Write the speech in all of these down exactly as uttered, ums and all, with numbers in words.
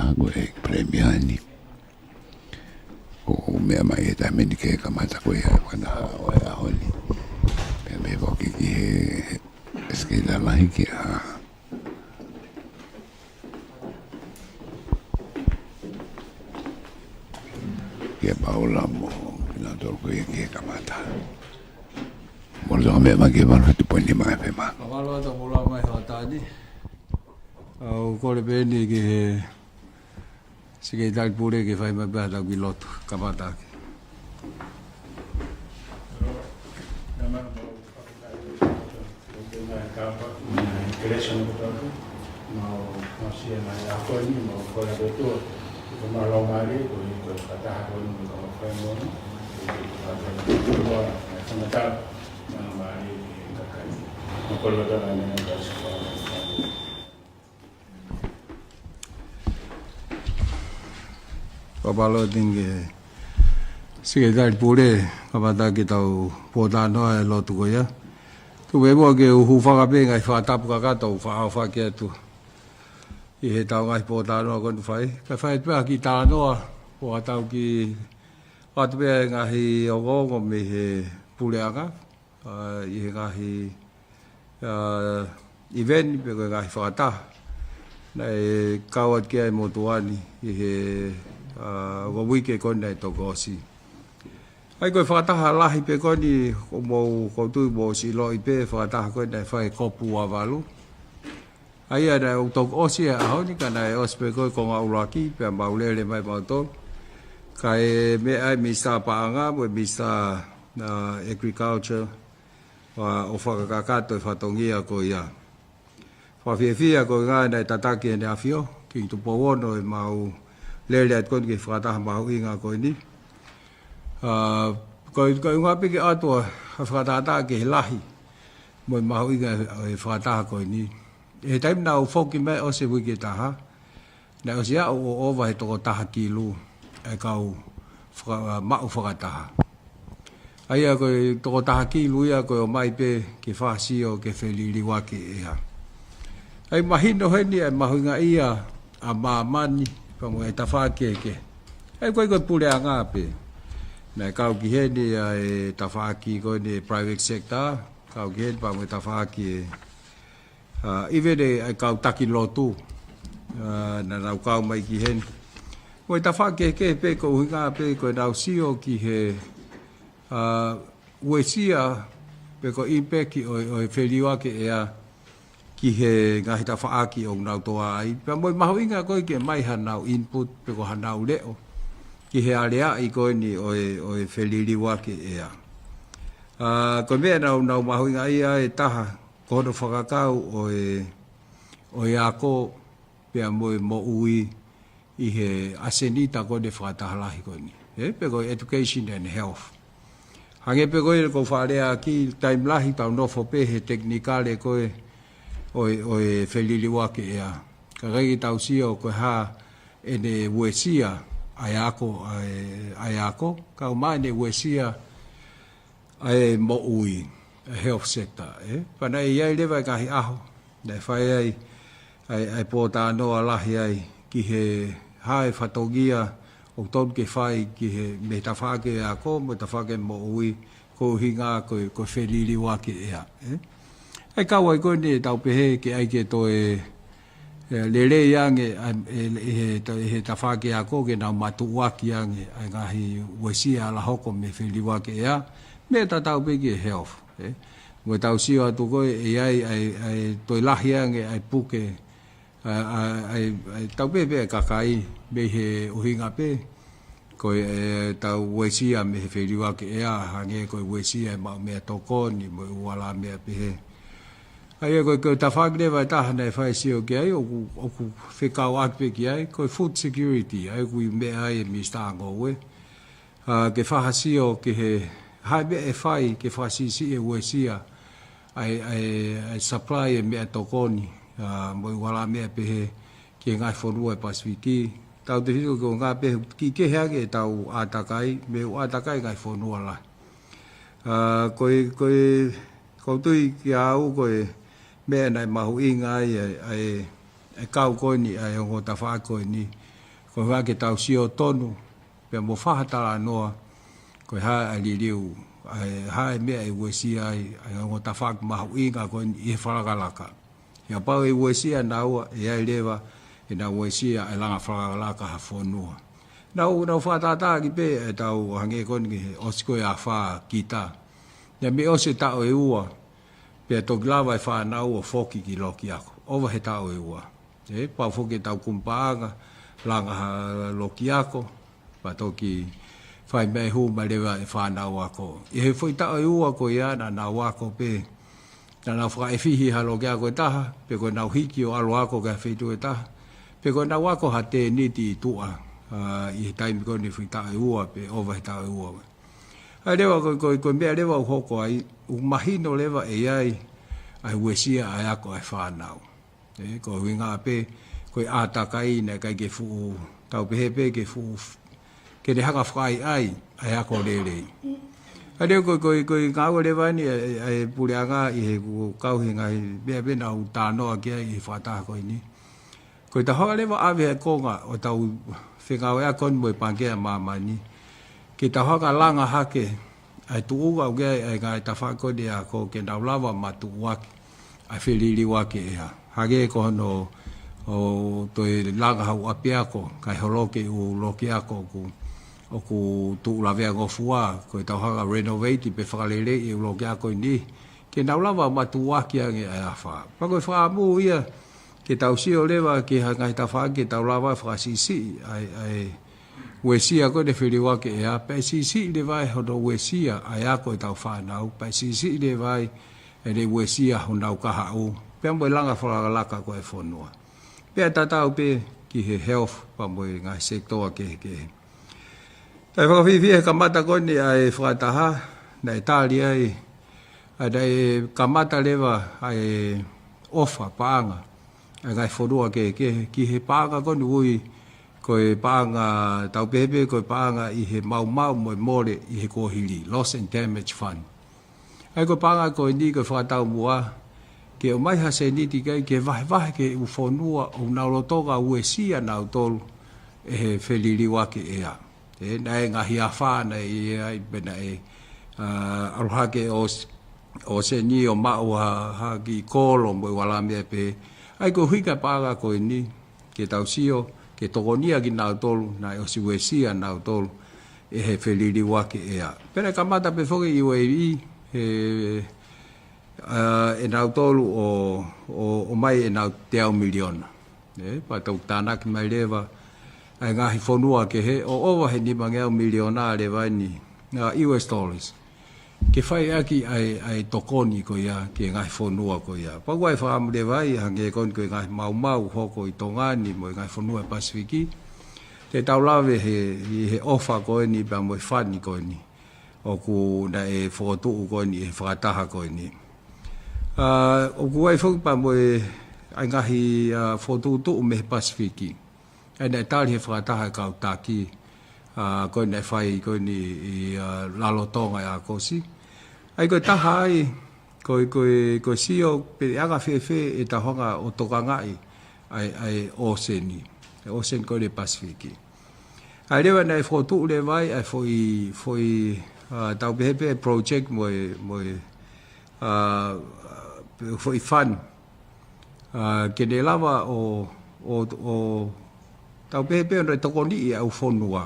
Ko e Palēmia ni. Ko e meʻa mai he taimi ni ke kamata ko ia ʻa e fakataha ʻo e ʻaho ni. Pea mei foki ki he Sekelitali Lahi kia, kia Paula mo kinautolu ko ia ki he kamata. Mole tō meʻa mai ke valu atu poini mai pe ma. Ka valu atu mula mai ho tani. ʻOku ou kole pē eni ki he Sekelitali Pule ke fai mai pē haʻatau kiʻi lotu kamata ʻaki. Papa lo tinge Sekelitali Pule, kamata ke tau pōtalanoa e lotu ko ia. Tuku muʻa ke u hūfanga pē ngaahi fakatapu kakato ʻoku faʻa ʻofa ki atu ʻi heʻetau ngaahi pōtalanoa ko eni fai. Ka fai pē ha kiʻi talanoa, ʻo ʻatau ki ʻoatu pē ngaahi ongoongo mei he puleʻanga, ʻa, ʻi he ngaahi, ʻa, ʻiveni pe ko e ngaahi fakataha naʻe kau atu ki ai e motuʻa ni ʻi he, ʻa, ongo uike ko eni naʻe toki ʻosi. ʻA ia ko e fakataha lahi pē ko eni ʻoku mou, ʻoku ou tui mou ʻosi ʻiloʻi pē fakataha ko eni naʻe fai he kopu ua valu. ʻA ia naʻe ʻoku toki ʻosi e ʻaho ni ka naʻe ʻosi pē ko e konga ʻuluaki pea mau lele mai mautolu. Kae meʻa ai Minisitā Paʻanga mo e Minisitā, ʻa, Agriculture, ʻa, ʻo fakakakato e fatongia ko ia. Fakafiefia ko e ngaahi naʻe tataki ʻe he ʻAfio, Kingi Tupou Ono ʻemau lele atu ko eni ki he fakataha mahuʻinga ko eni. ʻA, ko e, ko e ʻuhinga pē ke ʻoatu ʻa e fakatātā ki he lahi mo e mahuʻinga e fakataha ko eni. ʻI he taimi naʻa ku foki mai ʻosi e uike ʻe taha, naʻe ʻosi aʻu ʻo ʻova he toko taha kilu e kau faka-, maʻu fakataha. ʻA ia ko e toko taha kilu ia ko e ʻomai pē ke fakasio ke feliliuaki e ʻea. ʻA ia mahino heni ʻa e mahuʻingaʻia ʻa māmani pea mo e tafaʻaki kehekehe. ʻA ia ko e, ko e puleʻanga pē. Naʻe kau ki heni ʻa e tafaʻaki ko eni private sector, kau ki heni pea mo e tafaʻaki ʻa, ʻiveni ʻa e kau taki lotu, ʻa, naʻa nau kau mai ki heni. Ko e tafaʻaki kehekehe pē ko e ʻuhinga pē ko ʻenau sio ki he, ʻa, uesia pe ko e impact ʻo, ʻo e feliliuaki e ʻea ki he ngaahi tafaʻaki ʻoku nau tō ai. Pea mo e mahuʻinga ko e ke ʻomai haʻanau input pe ko haʻanau leʻo ki he aleaʻi ko eni ʻo e, ʻo e feliliuaki e ʻea. ʻA, ko e meʻa naʻa nau mahuʻingaʻia e taha, ko hono fakakau ʻo e, ʻo e ako pea mo e moʻui ʻi he ʻasenita ko eni fakataha lahi ko eni. ʻE, pe ko e education and health. Hangē pē ko e ʻoku ou faʻa lea ki he taimi lahi tau nofo pē he tekinikale ko e ʻo e, ʻo e feliliuaki e ʻea. Ka ʻikai ke tau sio ko e hā ʻene uesia ʻa e ako, ʻa e, ʻa e ako. Kae ʻumaʻā ʻene uesia ʻa e moʻui, ʻa e health sector, ʻe? Pea naʻe ʻi ai leva e ngaahi ʻaho naʻe fai ai ʻa e, ʻa e pōtalanoa lahi ai ki he hā e fatongia ʻoku totonu ke fai ki he, mei he tafaʻaki e ako mo e tafaʻaki e moʻui, ko e ʻuhinga ko e, ko e feliliuaki e ʻea, ʻe? ʻA ia kau ai ko eni ʻetau pehē ke ʻai ke toe ʻe, lelei ange, ʻa, ʻe, ʻe he ta-, ʻe he tafaʻaki ako ke nau matuʻuaki ange ʻa e ngaahi uesia ʻe ala hoko mei he feliliuaki e ʻea, meʻa tatau pē ki he health, ʻe. Mo ʻetau sio atu ko e, ʻe ʻi ai, ʻa e, ʻa e toe lahi ange ʻa e puke, ʻa, ʻa, ʻa e, ʻa e tau pē pē ʻa e kakai, mei he ʻuhinga pē ko e, ʻetau uesia mei he feliliuaki e ʻea, hangē ko e uesia e maʻu meʻatokoni, mo e ʻū ala meʻa pehē. ʻA ia ko e, ko e tafaʻaki leva ʻe taha naʻe fai e sio ki ai, ʻoku, ʻoku fekauʻaki pē ki ai, ko e food security, ʻa ia ʻoku meʻa ai e Minisitā Ngoue. ʻA, ke fakasio ki he, hā e meʻa ʻe fai, ke fakasiʻisiʻi e uesia, ʻa e, ʻa e, ʻa e supply e meʻatokoni, ʻa, mo e ʻū ala meʻa pehē, ki he ngaahi fonua e Pasifiki. Tautefito ki he ʻuhinga pē ʻoku kiʻi kehe ange ʻetau ʻātakai, mei he ʻū ʻātakai ngaahi fonua lahi. ʻA, ko e, ko e, ʻoku ou tui kiate au ko e meʻa naʻe mahuʻinga ai, ʻa e, ʻa e, ʻa e kau ko eni, ʻa e ongo tafaʻaki ko eni. Ko e ʻuhinga ke tau sio tonu, pea mo fakatalanoa, ko e hā e liliu, ʻa e hā e meʻa ʻe uesia ai ʻa e ongo tafaʻaki mahuʻinga ko eni ʻi he fakalakalaka. He kapau ʻe uesia naua, ʻe ʻi ai leva ʻenau uesia ʻa e langa fakalakalaka ha fonua. Naʻa ku, naʻa ku fakatātā ki pē ʻetau hangē ko eni ki he ʻosi ko ē ʻa e fā kita. Naʻe mei ʻosi e taʻu ʻe ua, pea toki lava e fānau ʻo foki ki loki ako. ʻOva he taʻu ʻe ua. ʻE, pau foki ʻetau kumi paʻanga, langa ha loki ako, pea toki fai mai hū mai leva e fānau ako. ʻI he foʻi taʻu ʻe ua ko ia naʻa nau ako pē, naʻa nau fakaʻefihi ha loki ako ʻe taha, pe ko ʻenau hiki ʻo ʻalu ako ki ha feituʻu ʻe taha, pe ko ʻenau ako ha tēniti ʻi tuʻa, ʻa, ʻi he taimi ko eni foʻi taʻu ʻe ua, pe ʻova he taʻu ʻe ua. ʻA ia leva ko, ko, ko e meʻa leva ʻoku hoko ai, ʻoku mahino leva ʻe ʻi ai ʻa e uesia ʻa e ako ʻa e fānau. ʻE, ko e ʻuhinga pē, ko e ʻātakai naʻe ʻikai ke fuʻu, tau pehē pē ke fuʻu, ke ne hanga fakaʻaiʻai ʻa e ako lelei. ʻA ia ko, ko, ko e ngāue leva eni ʻa e, ʻa e puleʻanga ʻi he ʻoku kau he ngaahi meʻa pē naʻa ku talanoa ki ai ʻi he fakataha ko eni. Ko ʻetau hanga leva ʻave he konga ʻo ʻetau fengāueʻaki ko eni mo e Pangikē ʻa Māmani, ke tau hanga langa hake ʻa e tuʻunga ʻoku ʻi ai ʻa e ngaahi tafaʻaki ko eni ʻa e ako ke nau lava matuʻuaki ʻa e feliliuaki ʻea. Hangē ko hono ʻo toe langa ha ʻapiako, kae holoki e ʻū loki ako ʻoku, ʻoku tuʻu lavea ngofua, ko ʻetau hanga renovate pe fakaleleiʻi e ʻū loki ako ʻi niʻihi, ke nau lava matuʻuaki ange ʻa e afā. Pea ko e fakaʻamu ia, ke tau sio leva ki he ngaahi tafaʻaki ke tau lava fakasiʻisiʻi ʻa e, ʻa e uesia ko eni feliliuaki ʻea, pea siʻisiʻi leva ʻe hono uesia ʻa e ako ʻetau fānau, pea siʻisiʻi leva ʻe ʻene uesia honau kahaʻu, pea mo e langa fakalakalaka ko ē ʻa e fonua. Pea tatau pē ki he health, pea mo e ngaahi sekitoa kehekehe. Naʻe fakafiefia he kamata ko eni ʻa e fakataha, naʻe tali ai, ʻa naʻe kamata leva ʻa e ʻofa paʻanga ʻa e ngaahi fonua kehekehe, ki he paʻanga ko eni ʻoku ui ko e paʻanga, tau pehē pē ko e paʻanga ʻi he maumau mo e mole ʻi he kuohili, Loss and Damage Fund. ʻA ia ko e paʻanga ko eni ko e fakataumuʻa, ke ʻomai ha sēniti ki ai ke vahevahe ki he ʻū fonua ʻoku nau lolotonga uesia nautolu ʻe he feliliuaki ʻea. ʻE, naʻe ngaahi afā naʻe ʻi ai pea naʻe, ʻa, ʻalu hake ʻo s-, ʻo seni ʻo maʻu ha, ha kiʻi kolo mo e ʻū ala meʻa pehē. ʻA ia ko e ʻuhinga e paʻanga ko eni, ke tau sio, ke tokonia kinautolu, naʻe ʻosi uesia nautolu ʻe he feliliuaki ʻea. Pea naʻe kamata pē foki ʻe he U A E, he, ʻa, ʻe nautolu ʻo, ʻo, ʻomai ʻenau teau miliona. ʻE, pea toki tānaki mai leva ʻa e ngaahi fonua kehe ʻo ʻova he nimangeau miliona leva eni, ʻa, U S dollars, ke fai ʻaki ʻa e, ʻa e tokoni ko ia ki he ngaahi fonua ko ia. Pea ʻoku ʻi ai e fakaʻamu leva ia hangē ko eni ko e ngaahi maumau hoko ʻi Tonga ni mo e ngaahi fonua ʻo e Pasifiki, te tau lave he, ʻi he ʻofa ko eni pea mo e fund ko eni ʻoku naʻe fokotuʻu ko eni ʻi he fakataha ko eni. ʻA, ʻoku ʻi ai foki pea mo e, ʻa e ngaahi, ʻa, fokotuʻutuʻu mei he Pasifiki. ʻA ia naʻe tali he fakataha ʻa e kau taki, ʻa, ko eni naʻe fai ko eni ʻi, ʻa, Lalotonga ʻi ʻAokosi. ʻA ia ko e taha ai, ko e, ko e, ko e sio pe ʻe anga fēfē ʻetau hanga ʻo tokangaʻi ʻa e, ʻa e ʻōseni, ʻa e ʻōseni ko eni Pasifiki. ʻA ia leva naʻe fokotuʻu leva ai ʻa e foʻi, foʻi, ʻa, tau pehē pē project mo e, mo e, ʻa, foʻi fund, ʻa, ke ne lava ʻo, ʻo, ʻo tau pehē pē ʻo ne tokoniʻi ʻa e ʻū fonua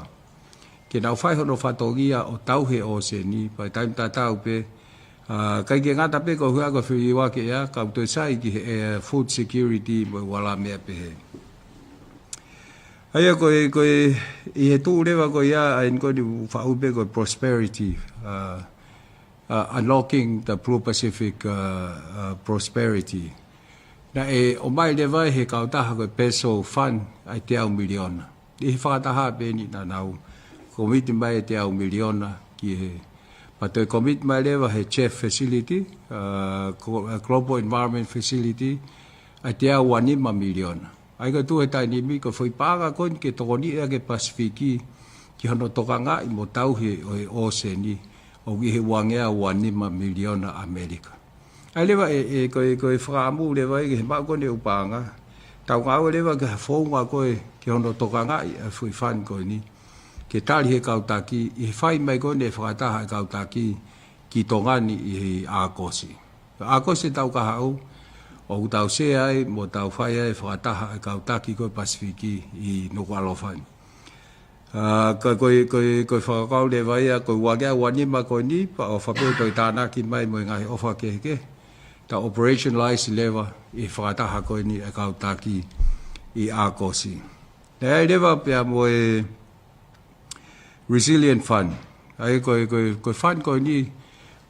ke nau fai hono fatongia ʻo tauhi e ʻōseni, pea taimi tatau pē, ʻa, ʻikai ke ngata pē ko e ʻuhinga ko e feliliuaki ʻea, ka ʻoku toe sai ki he, ʻe, food security mo e ʻū ala meʻa pehē. ʻA ia ko e, ko e, ʻi he tuʻu leva ko ia, ʻa eni ko eni faʻu pē ko e prosperity, ʻa, ʻa, Unlocking the Blue Pacific, ʻa, ʻa, Prosperity. Naʻe ʻomai leva ʻe he kautaha ko e PESO Fund ʻa e teau miliona. ʻI he fakataha pē eni naʻa nau commit mai e teau miliona ki he, pea toe commit mai leva he GEF facility, ʻa, Glo-, ʻa, Global Environment Facility, ʻa e teau uanima miliona. ʻA ia ko e tuʻu he taimi ni ko e foʻi paʻanga ko eni ke tokoniʻi ʻaki e Pasifiki ki hono tokangaʻi mo tauhi ʻo e ʻōseni, ʻoku ʻi he uangeau uanima miliona ʻAmelika. ʻA ia leva ʻe, ʻe, ko e, ko e fakaʻamu leva ʻe he maʻu ko eni e ʻū paʻanga, Tau ngāue leva ki ha founga ko ē ki hono tokangaʻi ʻa e foʻi fund ko eni. Ke tali he kau taki, ʻi he fai mai ko eni e fakataha e kau taki ki Tonga ni ʻi ʻAokosi. ʻAokosi taʻu kahaʻu, ʻoku tau sea ai, mo tau fai ai e fakataha e kau taki ko ē Pasifiki ʻi Nukuʻalofa ni. ʻA, ko, ko, ko, ko e fakakaukau leva ia, ko e ua ngeau ua nima ko eni, pea ʻofa pē toe tānaki mai mo e ngaahi ʻofa kehekehe. Tau operationalize leva e fakataha ko eni e kau taki ʻi ʻAokosi. Naʻe ʻi ai leva pea mo e Resilient Fund. ʻA ia ko e, ko e, ko e fund ko eni,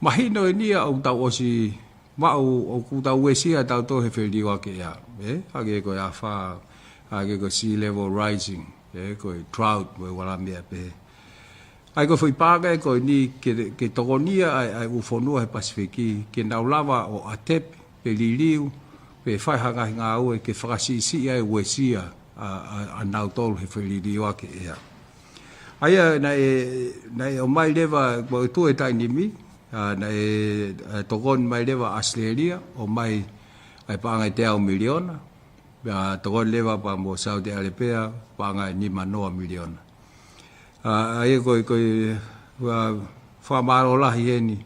mahino eni ia ʻoku tau ʻosi maʻu, ʻoku tau uesia tautolu he feliliuaki ʻea. ʻE, hangē ko e afā, hangē ko e sea level rising, ʻe, ko e drought, mo e ua lā meʻa pehē. ʻA ia ko e foʻi paʻanga ko eni ke, ke tokonia ai, ʻa e ʻū fonua he Pasifiki, ke nau lava ʻo ʻatepi, pe liliu, pe fai ha ngaahi ngāue, ke fakasiʻisiʻi ai uesia ʻa, ʻa, ʻa nautolu he feliliuaki ʻea. ʻA ia naʻe, naʻe ʻomai leva, mo e tuʻu e taimi ni, ʻa, naʻe, ʻa, tokoni mai leva ʻAositelēlia, ʻomai ʻa e paʻanga ʻe teau miliona, ʻa, tokoni leva pea mo Saute ʻAlepea, paʻanga ʻe nima noa miliona. ʻA, ʻa ia ko e, ko e, ʻa, fakamālō lahi heni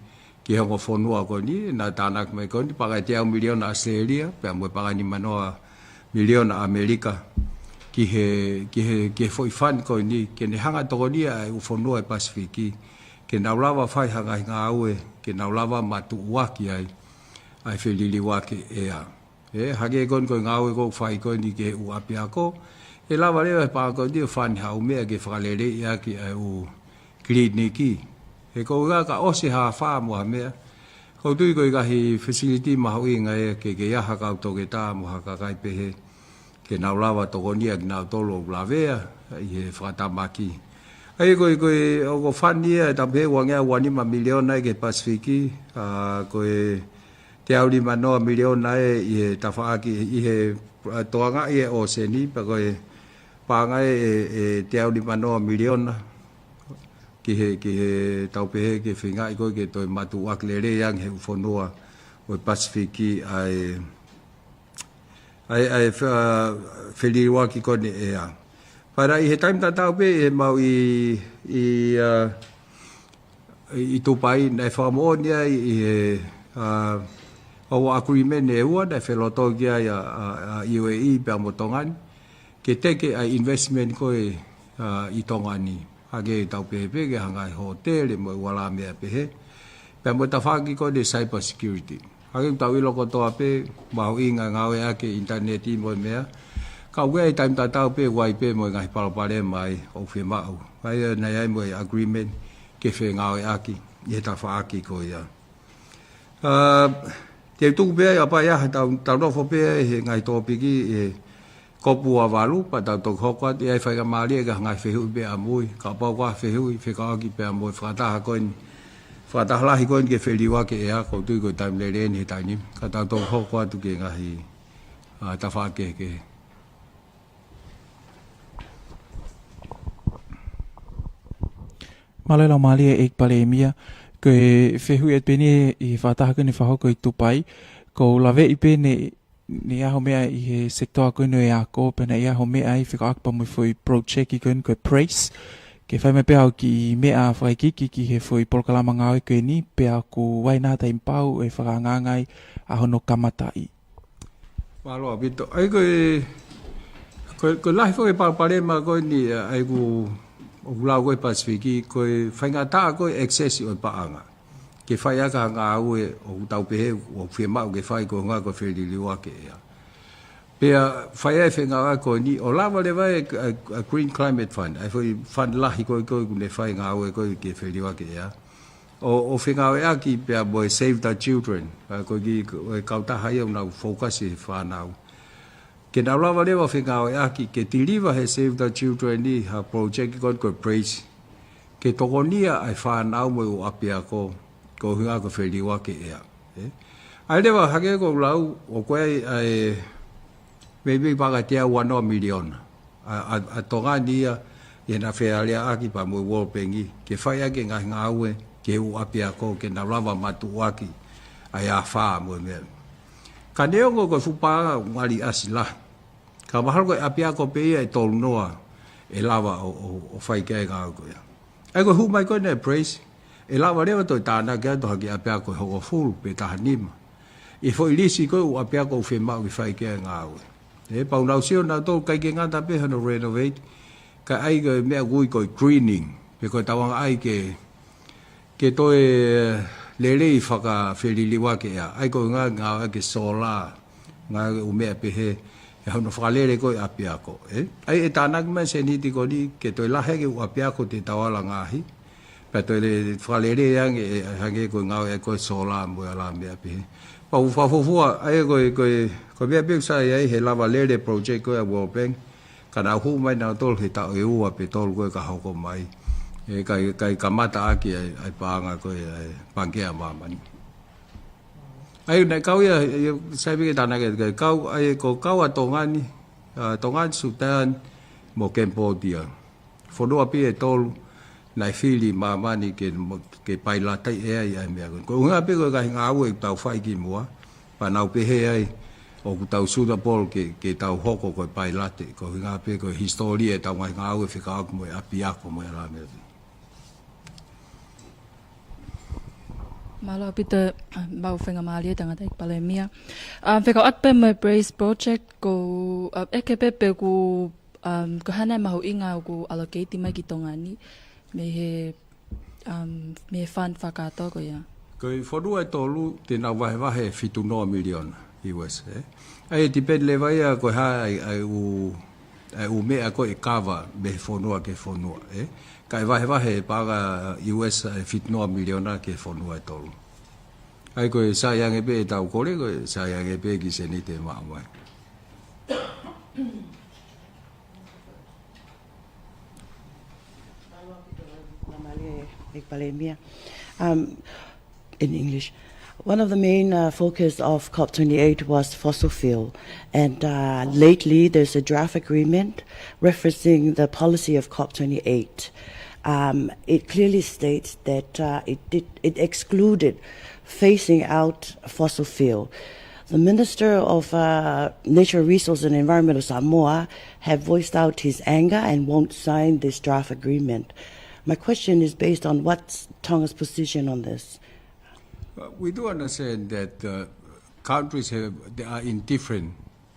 ki he ongo fonua ko eni, naʻe tānaki mai ko eni, paʻanga ʻe teau miliona ʻAositelēlia, pea mo e paʻanga ʻe nima noa miliona ʻAmelika, ki he, ki he, ki he foʻi fund ko eni, ke ne hanga tokonia ʻa e ʻū fonua ʻi Pasifiki, ke nau lava fai ha ngaahi ngāue, ke nau lava matuʻuaki ai ʻa e feliliuaki ʻea. ʻE, hangē ko eni ko e ngāue ʻoku fai ko eni ki he ʻū ʻapiako, ʻe lava leva he paʻanga ko eni ʻo fund ha ʻū meʻa ke fakaleleiʻi ʻaki ʻa e ʻū kiliniki. He ko e ʻuhinga ka ʻosi ha afā mo ha meʻa, ʻoku ou tui ko e ngaahi facility mahuʻinga ia ke, ke ʻi ai ha kau toketā mo ha kakai pehē, ke nau lava tokonia kinautolu ʻoku lavea ʻi he fakatamaki. ʻA ia ko e, ko e, ʻoku fund ia, ʻe tapu he ua ngeau ua nima miliona ia ki he Pasifiki, ʻa, ko e teau nima noa miliona ʻe ʻi he tafaʻaki, ʻi he, ʻa, tokangaʻi e ʻōseni, pea ko e paʻanga ʻe, ʻe, ʻe teau nima noa miliona ki he, ki he tau pehē ke feingaʻi ko ē ke toe matuʻuaki lelei ange he ʻū fonua ʻo e Pasifiki ʻa e, ʻa e, ʻa e fe-, ʻa, feliliuaki ko eni ʻea. Pea ʻi he taimi tatau pē ʻi he mau ʻi, ʻi, ʻa, ʻi, ʻi Tupai, naʻe fakamoʻoni ai ʻi he, ʻa, ʻa, agreement ʻe ua, naʻe felotoʻi ai ʻa, ʻa, ʻa U A E pea mo Tonga ni, ke teke ʻa e investment ko ē, ʻa, ʻi Tonga ni. Hangē tau pehē pē ki ha ngaahi hōtele mo e ua lā meʻa pehē. Pea mo e tafaʻaki ko eni cyber security. Hangē ʻoku tau ʻilo kotoa pē, mahuʻinga ngāueʻaki e ʻinitaneti mo e meʻa. Ka ʻoku ʻi ai e taimi tatau pē, ʻoku ʻi ai pē mo e ngaahi palopalema ʻoku fiemaʻu. ʻA ia naʻe ʻi ai mo e agreement ke fengāueʻaki ʻi he tafaʻaki ko ia. ʻA, te u tuku pē ai ʻa Paia, tau, tau nofo pē ai he ngaahi tōpiki ʻi he kopu ua valu, pea tau toki hoko atu ʻi ai faingamālie ki ha ngaahi fehuʻi pē ʻamui, kapau ko ha fehuʻi, fekauʻaki pea mo e fakataha ko eni, fakataha lahi ko eni ki he feliliuaki ʻea, ʻoku ou tui ko e taimi lelei eni he taimi ni, ka tau toki hoko atu ki he ngaahi, ʻa, tafaʻaki kehekehe. Mālō e lau mālie ʻEiki Palēmia, ko e fehuʻi atu pē eni ʻi he fakataha ko eni ʻoku fakahoko ʻi Tupai, ʻoku ou laveʻi pē naʻe, naʻe ʻi ai ha meʻa ʻi he sekitoa ko eni ʻo e ako, pea naʻe ʻi ai ha meʻa ʻi he fekauʻaki pea mo e foʻi project ko eni ko e PRACE. Ke fai mai pē haʻo kiʻi meʻa fakaikiiki ki he foʻi polokalama ngāue ko eni, pea ʻoku ʻi ai nai ha taimi pau ʻe fakaangaanga ai ʻa hono kamataʻi. Mālō ʻaupito. ʻA ia ko e, ko e, ko e lahi foki e palopalema ko eni, ʻa ia ʻoku, ʻoku lau ko ē Pasifiki, ko e faingataʻa ko ē access ʻo e paʻanga. Ke fai ʻaki ha ngāue ʻoku tau pehē ʻoku fiemaʻu ke fai ko e ʻuhinga ko e feliliuaki ʻea. Pea fai ai e fengāueʻaki ko eni, ʻo lava leva e, ʻa e, ʻa e Green Climate Fund, ʻa e foʻi fund lahi ko ē, ko ē ʻoku ne fai e ngāue ko ē ki he feliliuaki ʻea. ʻO, ʻo fengāueʻaki pea mo e Save the Children, ʻa, ko e kiʻi, ko e kautaha ia ʻoku nau focus he fānau. Ke nau lava leva ʻo fengāueʻaki, ke deliver he Save the Children ni ha project ko ē ko e PRACE. Ke tokonia ʻa e fānau mo e ʻū ʻapiako, ko e ʻuhinga ko e feliliuaki ʻea. ʻE? ʻA ia leva hangē ko ʻeku lau, ʻoku ʻi ai ʻa e, maybe paʻanga ʻe teau ua noa miliona. ʻA, ʻa, ʻa Tonga ni ia, ʻi heʻena fealeaʻaki pea mo e World Bank, ke fai ʻaki e ngaahi ngāue ki he ʻū ʻapiako ke nau lava matuʻuaki ʻa e afā mo e meʻa. Ka neongo ko e fuʻu paʻanga ʻoku ngali ʻasi lahi. Ka mahalo ko e ʻapiako pē ia ʻe tolu noa ʻe lava ʻo, ʻo, ʻo fai ki ai e ngāue ko ia. ʻA ia ko e hū mai ko ena e Brace, ʻe lava leva ʻo toe tānaki atu ha kiʻi ʻapiako ʻe hongofulu pe taha nima ʻi he foʻi lisi ko ē ʻū ʻapiako ʻoku fiemaʻu ke fai ki ai e ngāue. Ē, pea ʻoku nau sio nautolu ʻikai ke ngata pē hono renovate, ka ʻai ko e meʻa ʻoku ui ko e greening, pe ko e tauanga ʻai ke, ke toe lelei fakafeliliuaki e ʻea. ʻAi ko e ngā, ngāueʻaki e solar, ngāueʻaki e ʻū meʻa pehē, ʻi hono fakalele ko ē ʻapiako, ē? ʻA ia ʻe tānaki mai e sēniti ko eni ke toe lahi ange e ʻū ʻapiako te tau ala ngaahi, pea toe lele, fakalele ange, ē, hangē ko e ngāueʻaki ko ē e solar mo e ala meʻa pehē. Pea ʻoku fakafuofua, ʻa ia ko e, ko e, ko e meʻa pē ʻoku sai ai he lava lele e project ko ē ʻa e World Bank, ka nau hū mai nautolu he taʻu ʻe ua pe tolu ko ē ka hoko mai. Ē, ʻikai, ʻikai kamata ʻaki ʻa e, ʻa e paʻanga ko ē ʻa e Pangikē ʻa Māmani. ʻA ia naʻe kau ia, ia sai pē ke tānaki, ʻikai kau, ʻa ia ko e kau ʻa Tonga ni, ʻa Tonga ni, Sutan, mo Cambodia. Fonua pē ʻe tolu naʻe fili ʻe Māmani ke, ke pailate ʻe ia ʻa e meʻa ko ē. Ko e ʻuhinga pē ko e ngaahi ngāue ʻoku tau fai kimuʻa, pea nau pehē ai ʻoku tau suitable ke, ke tau hoko ko e pailate. Ko e ʻuhinga pē ko e hisitōlia ʻetau ngaahi ngāue fekauʻaki mo e ʻapiako mo e ala meʻa. Mālō ʻaupito, ʻa, mau faingamālie tangataʻeiki Palēmia. ʻA, fekauʻaki pē mo e Brace Project ko, ʻa, ʻeke pē pe ʻoku, um, ko e hā nai e mahuʻinga ʻoku allocate mai ki Tonga ni, mei he, um, mei he fund fakakātoa ko ia. Ko e fonua ʻe tolu te nau vahevahe e fitu noa miliona U S, ē? ʻA ia ʻe depend leva ia ko e hā ʻa e, ʻa e ʻū, ʻa e ʻū meʻa ko ē ʻe kava mei he fonua ki he fonua, ē? Kae vahevahe e paʻanga U S ʻa e fitu noa miliona ki he fonua ʻe tolu. ʻA ia ko e sai ange pē ʻetau kole, ko e sai ange pē e kiʻi sēniti ʻe maʻu mai. Um, in English. One of the main, uh, focus of COP twenty-eight was fossil fuel, and, uh, lately there's a draft agreement referencing the policy of COP twenty-eight. Um, it clearly states that, uh, it did, it excluded phasing out fossil fuel. The Minister of, uh, Natural Resources and Environment of Samoa have voiced out his anger and won't sign this draft agreement. My question is based on what's Tonga's position on this? Uh, we do understand that, uh, countries have, they are in different,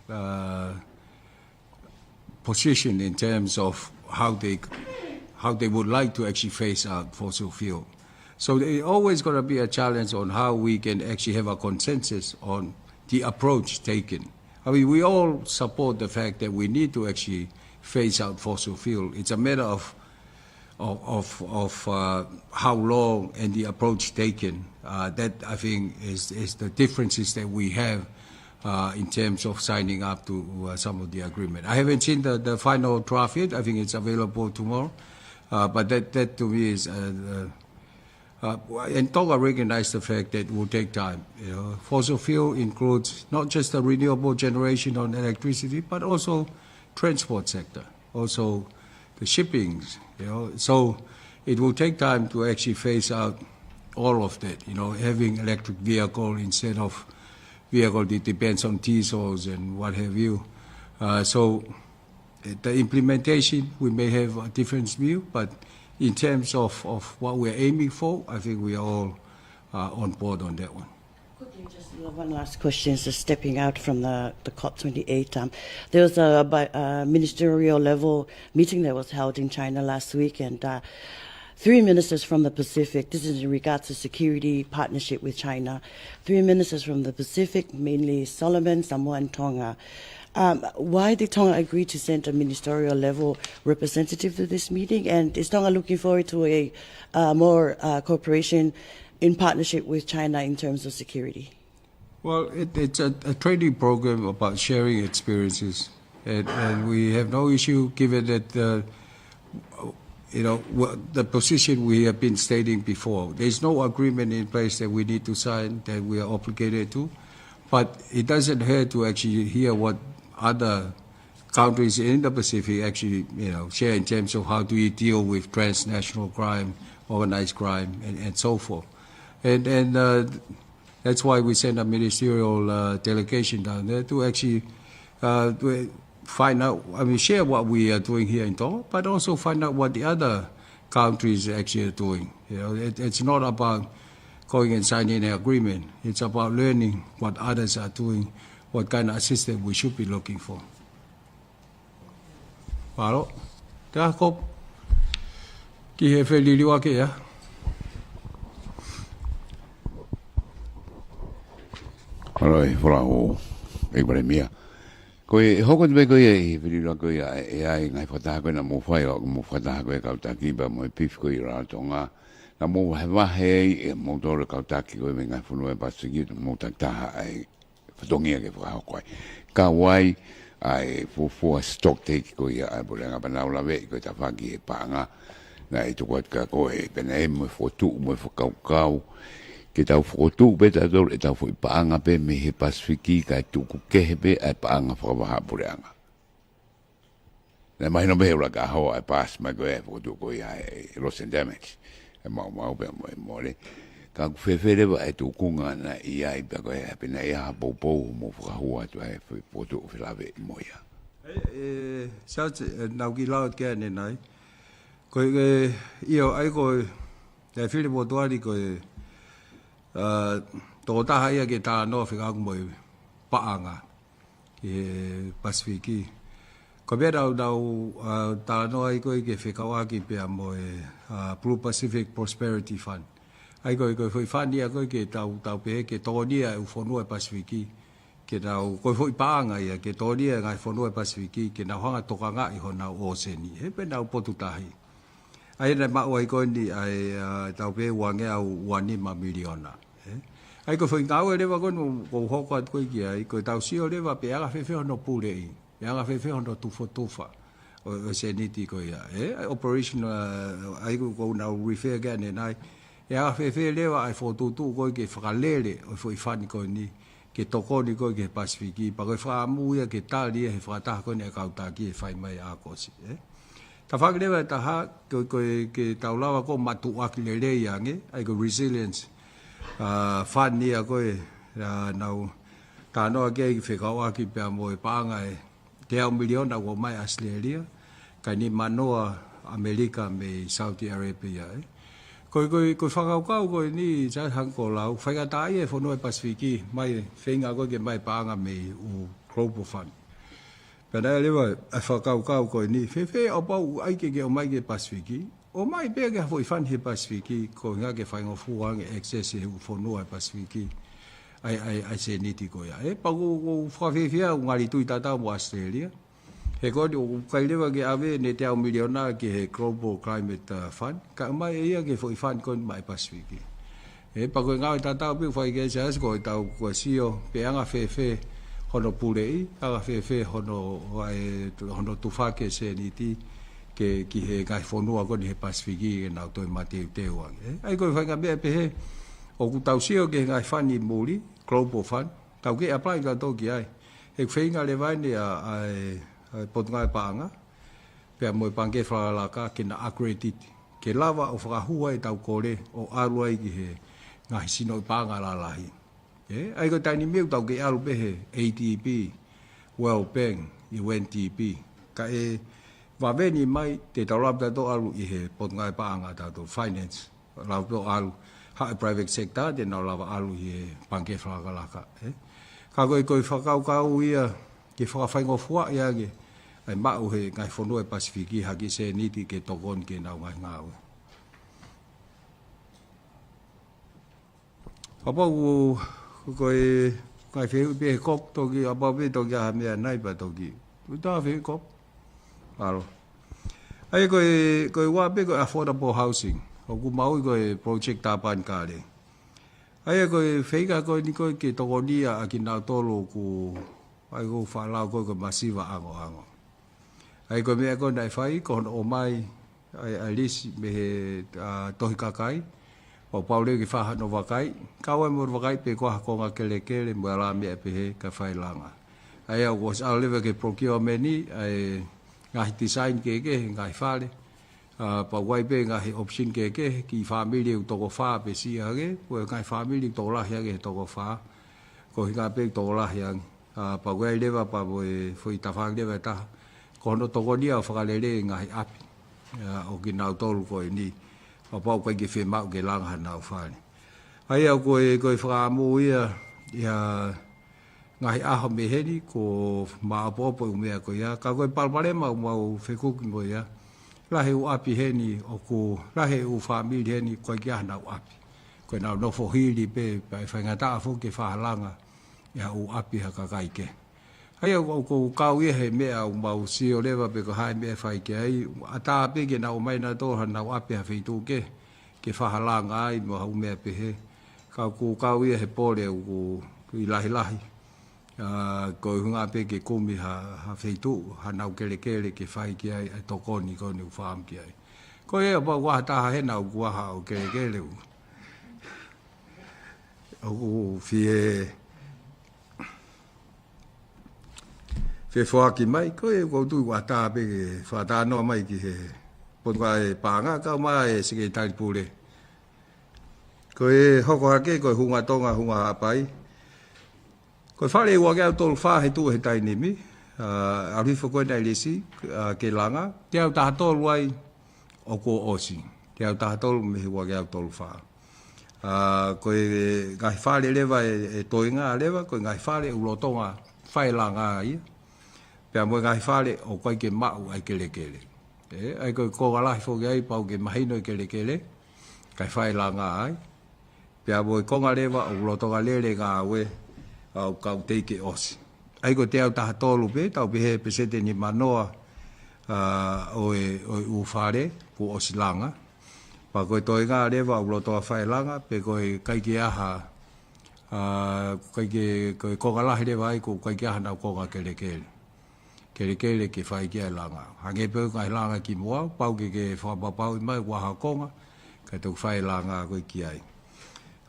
uh, position in terms of how they, how they would like to actually phase out fossil fuel. So there always gonna be a challenge on how we can actually have a consensus on the approach taken. I mean, we all support the fact that we need to actually phase out fossil fuel. It's a matter of, of, of, of, uh, how long and the approach taken. Uh, that, I think, is, is the differences that we have, uh, in terms of signing up to, uh, some of the agreement. I haven't seen the, the final draft yet. I think it's available tomorrow. Uh, but that, that to me is, uh, uh, uh, and Tonga recognize the fact that it will take time. You know, fossil fuel includes not just the renewable generation on electricity, but also transport sector, also the shippings, you know. So it will take time to actually phase out all of that, you know, having electric vehicle instead of vehicle that depends on diesels and what have you. Uh, so, uh, the implementation, we may have a different view, but in terms of, of what we're aiming for, I think we are all, uh, on board on that one. Quickly, just one last question, just stepping out from the, the COP twenty-eight. Um, there was a bi-, uh, ministerial level meeting that was held in China last week, and, uh, three ministers from the Pacific, this is in regards to security partnership with China, three ministers from the Pacific, mainly Solomon, Samoa, and Tonga. Um, why did Tonga agree to send a ministerial level representative to this meeting? And is Tonga looking forward to a, uh, more, uh, cooperation in partnership with China in terms of security? Well, it, it's a, a training program about sharing experiences. And, and we have no issue given that, uh, you know, wha-, the position we have been stating before. There's no agreement in place that we need to sign that we are obligated to. But it doesn't hurt to actually hear what other countries in the Pacific actually, you know, share in terms of how do you deal with transnational crime, organized crime, and, and so forth. And, and, uh, that's why we sent a ministerial, uh, delegation down there to actually, uh, to, find out, I mean, share what we are doing here in Tonga, but also find out what the other countries actually are doing. You know, it, it's not about going and signing an agreement. It's about learning what others are doing, what kind of assistance we should be looking for. Mālō. Te ako ki he feliliuaki ia. Mālō e Folau, ʻEiki Palēmia. Ko e hoko atu pē ko ia ʻi he feliliuaki ko ia ʻe ʻi ai e ngaahi fakataha ko ē naʻa mou fai, ʻo mou fakataha ko ē kau taki pea mo e PIF ko ē ʻi Rarotonga. Naʻa mou vahevahe ai ʻe moutolu e kau taki ko ē mei he ngaahi fonua ʻo e Pasifiki, naʻa mou takitaha ai fatongia ke fakahoko ai. Kau ai ʻa e fuofua stock take ko ia ʻa e puleʻanga pea nau laveʻi ko e tafaʻaki e paʻanga naʻe tuku atu kia koe, pea naʻe ʻi ai mo e fokotuʻu mo e fakakaukau ke tau fokotuʻu pē tautolu ʻetau foʻi paʻanga pē mei he Pasifiki kae tuku kehe pē ʻa e paʻanga fakavahaʻa puleʻanga. Naʻe mahino pē he ʻuluaki ʻaho ʻa e pass mai ko ē ʻa e fokotuʻu ko ia ʻa e loss and damage. ʻE maumau pea mo e mole. Ka ʻoku fēfē leva e tuʻunga naʻe ʻi ai pea ko e hā pē naʻe ʻi ai ha poupou mo fakahua atu ʻa e fokotuʻu felāveʻi mo ia. ʻE, ʻe, Siaosi, ʻe, naʻa ku kiʻi lau atu ki ai ʻanenai. Ko e, ʻio, ʻa ia ko e, ʻe Fili Motuali ko e, ʻa, tokotaha ia ke talanoa fekauʻaki mo e paʻanga ki he Pasifiki. Ko e meʻa naʻa ku, naʻa ku, ʻa, talanoa ai ko ē ke fekauʻaki pea mo e, ʻa, Blue Pacific Prosperity Fund. ʻA ia ko e, ko e foʻi fund ia ko ē ke tau, tau pehē ke tokonia e ʻū fonua ʻo e Pasifiki. Ke nau, ko e foʻi paʻanga ia, ke tokonia e ngaahi fonua ʻo e Pasifiki, ke nau hanga ʻo tokangaʻi honau ʻōseni. He pē nau potu tahi. ʻA ia naʻe maʻu ai ko eni ʻa e, ʻa, tau pehē ua ngeau ua nima miliona. ʻE? ʻA ia ko e foʻi ngāue leva ko eni ʻoku ou hoko atu ko ē ki ai, ko ʻetau sio leva pe ʻe anga fēfē hono puleʻi, ʻe anga fēfē hono tufotufa ʻo, ʻo e sēniti ko ia. ʻE? ʻA e operational, ʻa, ʻa ia ko ē ʻoku ou nau refer ki ai ʻanenai. ʻE anga fēfē leva ʻa e fokotuʻutuʻu ko ē ke fakalele ʻo e foʻi fund ko eni, ke tokoni ko ē ki he Pasifiki, pea ko e fakaʻamu ia ke tali ia he fakataha ko eni ʻa e kau taki ʻe fai mai ʻi ʻAokosi, ʻe. Tafaʻaki leva ʻe taha, ko, ko e, ke tau lava ko ē ʻo matuʻuaki lelei ange, ʻa ia ko e resilience, ʻa, fund ia ko ē, ʻa, naʻa ku talanoa ki ai fekauʻaki pea mo e paʻanga ʻe teau miliona ʻoku ʻomai ʻe ʻAositelēlia, kae nima noa ʻAmelika mei Saudi Arabia, ʻe. Ko e, ko e, ko e fakakaukau ko eni, Siaosi, hangē ko e lau, faingataʻaʻia e fonua ʻo e Pasifiki, mai feinga ko ē ke ʻomai paʻanga mei he ʻū Global Fund. Pea naʻe leva e fakakaukau ko eni, fēfē ʻo pau ʻai ke, ke ʻomai ki he Pasifiki, ʻomai pē ki ha foʻi fund he Pasifiki, ko e ʻuhinga ke faingofua ange access ʻe he ʻū fonua ʻo e Pasifiki ʻa e, ʻa e, ʻa e sēniti ko ia. ʻE, pea ʻoku, ʻoku fakafiefia, ʻoku ngali tui tatau mo ʻAositelēlia. He ko eni ʻoku ʻikai leva ke ʻave ʻene teau miliona ki he Global Climate, ʻa, Fund. Kae ʻomai ʻe ia ki he foʻi fund ko eni maʻa e Pasifiki. ʻE, pea ko e ngāue tatau pē ʻoku fai ki ai Siaosi, ko ʻetau, ko e sio pe ʻe anga fēfē hono puleʻi, anga fēfē hono, ʻa e, hono tufaki e sēniti ke, ki he ngaahi fonua ko eni he Pasifiki ke nau toe mateuteu ange. ʻE, ʻa ia ko e faʻahinga meʻa pehē ʻoku tau sio ki he ngaahi fund ʻi muli, Global Fund, tau kiʻi apply kitautolu ki ai. He ʻoku feinga leva eni ʻa, ʻa e, ʻa e Potungāue Paʻanga pea mo e Pangikē Fakalakalaka ke na accredit, ke lava ʻo fakahū ai ʻetau kole ʻo ʻalu ai ki he ngaahi sinoʻi paʻanga lalahi. ʻE, ʻa ia ko e taimi ni ʻoku tau kei ʻalu pē he ADB, World Bank, UNDP. Kae vave ni mai, te tau lava tautolu ʻo ʻalu ʻi he Potungāue Paʻanga tautolu, finance. Lava pē ʻo ʻalu, haʻu e private sector, te nau lava ʻalu ʻi he Pangikē Fakalakalaka, ʻe. Ka ko e, ko e fakakaukau ia ke fakafaingofuaʻi ange ʻa e maʻu ʻe he ngaahi fonua ʻo e Pasifiki ha kiʻi sēniti ke tokoni ki heʻenau ngaahi ngāue. Kapau ʻoku, ko e, ngaahi fehuʻi pē he COP toki, kapau pē toki ʻi ai ha meʻa ʻanenai pea toki. Ko e taha fehuʻi COP. Mālō. ʻA ia ko e, ko e ua pē ko e affordable housing. ʻOku maʻu ia ko e project Tāpanekale. ʻA ia ko e feinga ko eni ko ē ke tokonia ʻa kinautolu ʻoku, ʻa ia ʻoku faʻa lau ko ē ko e masiva ʻangoʻango. ʻA ia ko e meʻa ko ē naʻe fai, ko hono ʻomai ʻa e, ʻa e lisi mei he, ʻa, Tohi Kakai, ʻo pau leva ke fai hano vakai, kau ai mo e vakai pe ko e hā ha konga kelekele, mo e alā meʻa pehē kae fai langa. ʻA ia ʻoku ʻosi ʻalu leva ki he procurement ʻa e ngaahi design kehekehe, ngaahi fale, ʻa, pea ʻoku ʻi ai pē ngaahi option kehekehe, kiʻi fāmili ʻoku toko fā pe siʻi ange, ko e ngaahi fāmili ʻoku tokolahi ange he toko fā, ko e ʻuhinga pē ʻoku tokolahi ange. ʻA, pea ko e leva pea mo e foʻi tafaʻaki leva ʻe taha, ko hono tokoni ia ʻo fakalele e ngaahi ʻapi, ʻa, ʻo kinautolu ko eni, ʻo pau ʻikai ke fiemaʻu ke langa hanau fale. ʻA ia ko e, ko e fakaʻamu ia, ʻi ha ngaahi ʻaho mei heni, kuo maopoopo e ʻū meʻa ko ia, ka ko e palopalema ʻoku mau fekuki mo ia. Lahi e ʻū ʻapi heni, ʻoku lahi e ʻū fāmili heni, ʻoku ʻikai ke ʻi ai hanau ʻapi. Ko ʻenau nofo hili pē, pea ʻe faingataʻa foki ke fakalanga ʻe ha ʻū ʻapi ha kakai kehe. ʻA ia ʻoku, ʻoku kau ia he meʻa ʻoku mau sio leva pe ko e hā e meʻa ʻe fai ki ai, ʻatā pē ke nau ʻomai nautolu hanau ʻapi ha feituʻu kehe, ke fakalanga ai mo ha ʻū meʻa pehē. Ka ʻoku kau ia he pole ʻoku ʻi lahilahi. ʻA, ko e ʻuhinga pē ke kumi ha, ha feituʻu, hanau kelekele ke fai ki ai e tokoni ko eni ʻoku fakaʻamu ki ai. Ko ia pea ʻoku ʻi ai ha taha hena ʻoku ʻi ai haʻo kelekele ʻoku, ʻoku fie fefoaki mai, ko ia ʻoku ou tui ʻoku ʻatā pē ke fakatalanoa mai ki he Potungāue Paʻanga, kau mai e Sekelitali Pule. Ko e hoko hake, ko e Hunga Tonga, Hunga Haʻapai. Ko e fale ʻe ua ngeau tolu fā he tuʻu he taimi ni, ʻa, ʻalu hifo ko ē ʻa e lisi, ʻa, ke langa, teau taha tolu ai ʻoku ʻosi. Teau taha tolu mei he ua ngeau tolu fā. ʻA, ko e ngaahi fale leva ʻe, ʻe toenga leva, ko e ngaahi fale ʻoku lolotonga fai e langa ia. Pea mo e ngaahi fale ʻoku ʻikai ke maʻu ai e kelekele. ʻE, ʻa ia ko e konga lahi foki ai pau ke mahino e kelekele, kae fai e langa ai. Pea mo e konga leva ʻoku lolotonga lele e ngāue, ʻa, ʻoku kau teʻeki ke ʻosi. ʻA ia ko e teau taha tolu pē, tau pehē peseti ʻe nimanoa, ʻa, ʻo e, ʻo e ʻū fale kuo ʻosi langa. Pea ko e toenga leva ʻoku lolotonga fai e langa, pe ko e ʻikai ke ʻi ai ha, ʻa, ʻikai ke, ko e konga lahi leva ai ʻoku ʻikai ke ʻi ai hanau konga kelekele. Kelekele ke fai ki ai e langa. Hangē pē ko e ngaahi langa kimuʻa, pau ke, ke fakapapauʻi mai ʻoku ʻi ai ha konga, kae toki fai e langa ko ē ki ai.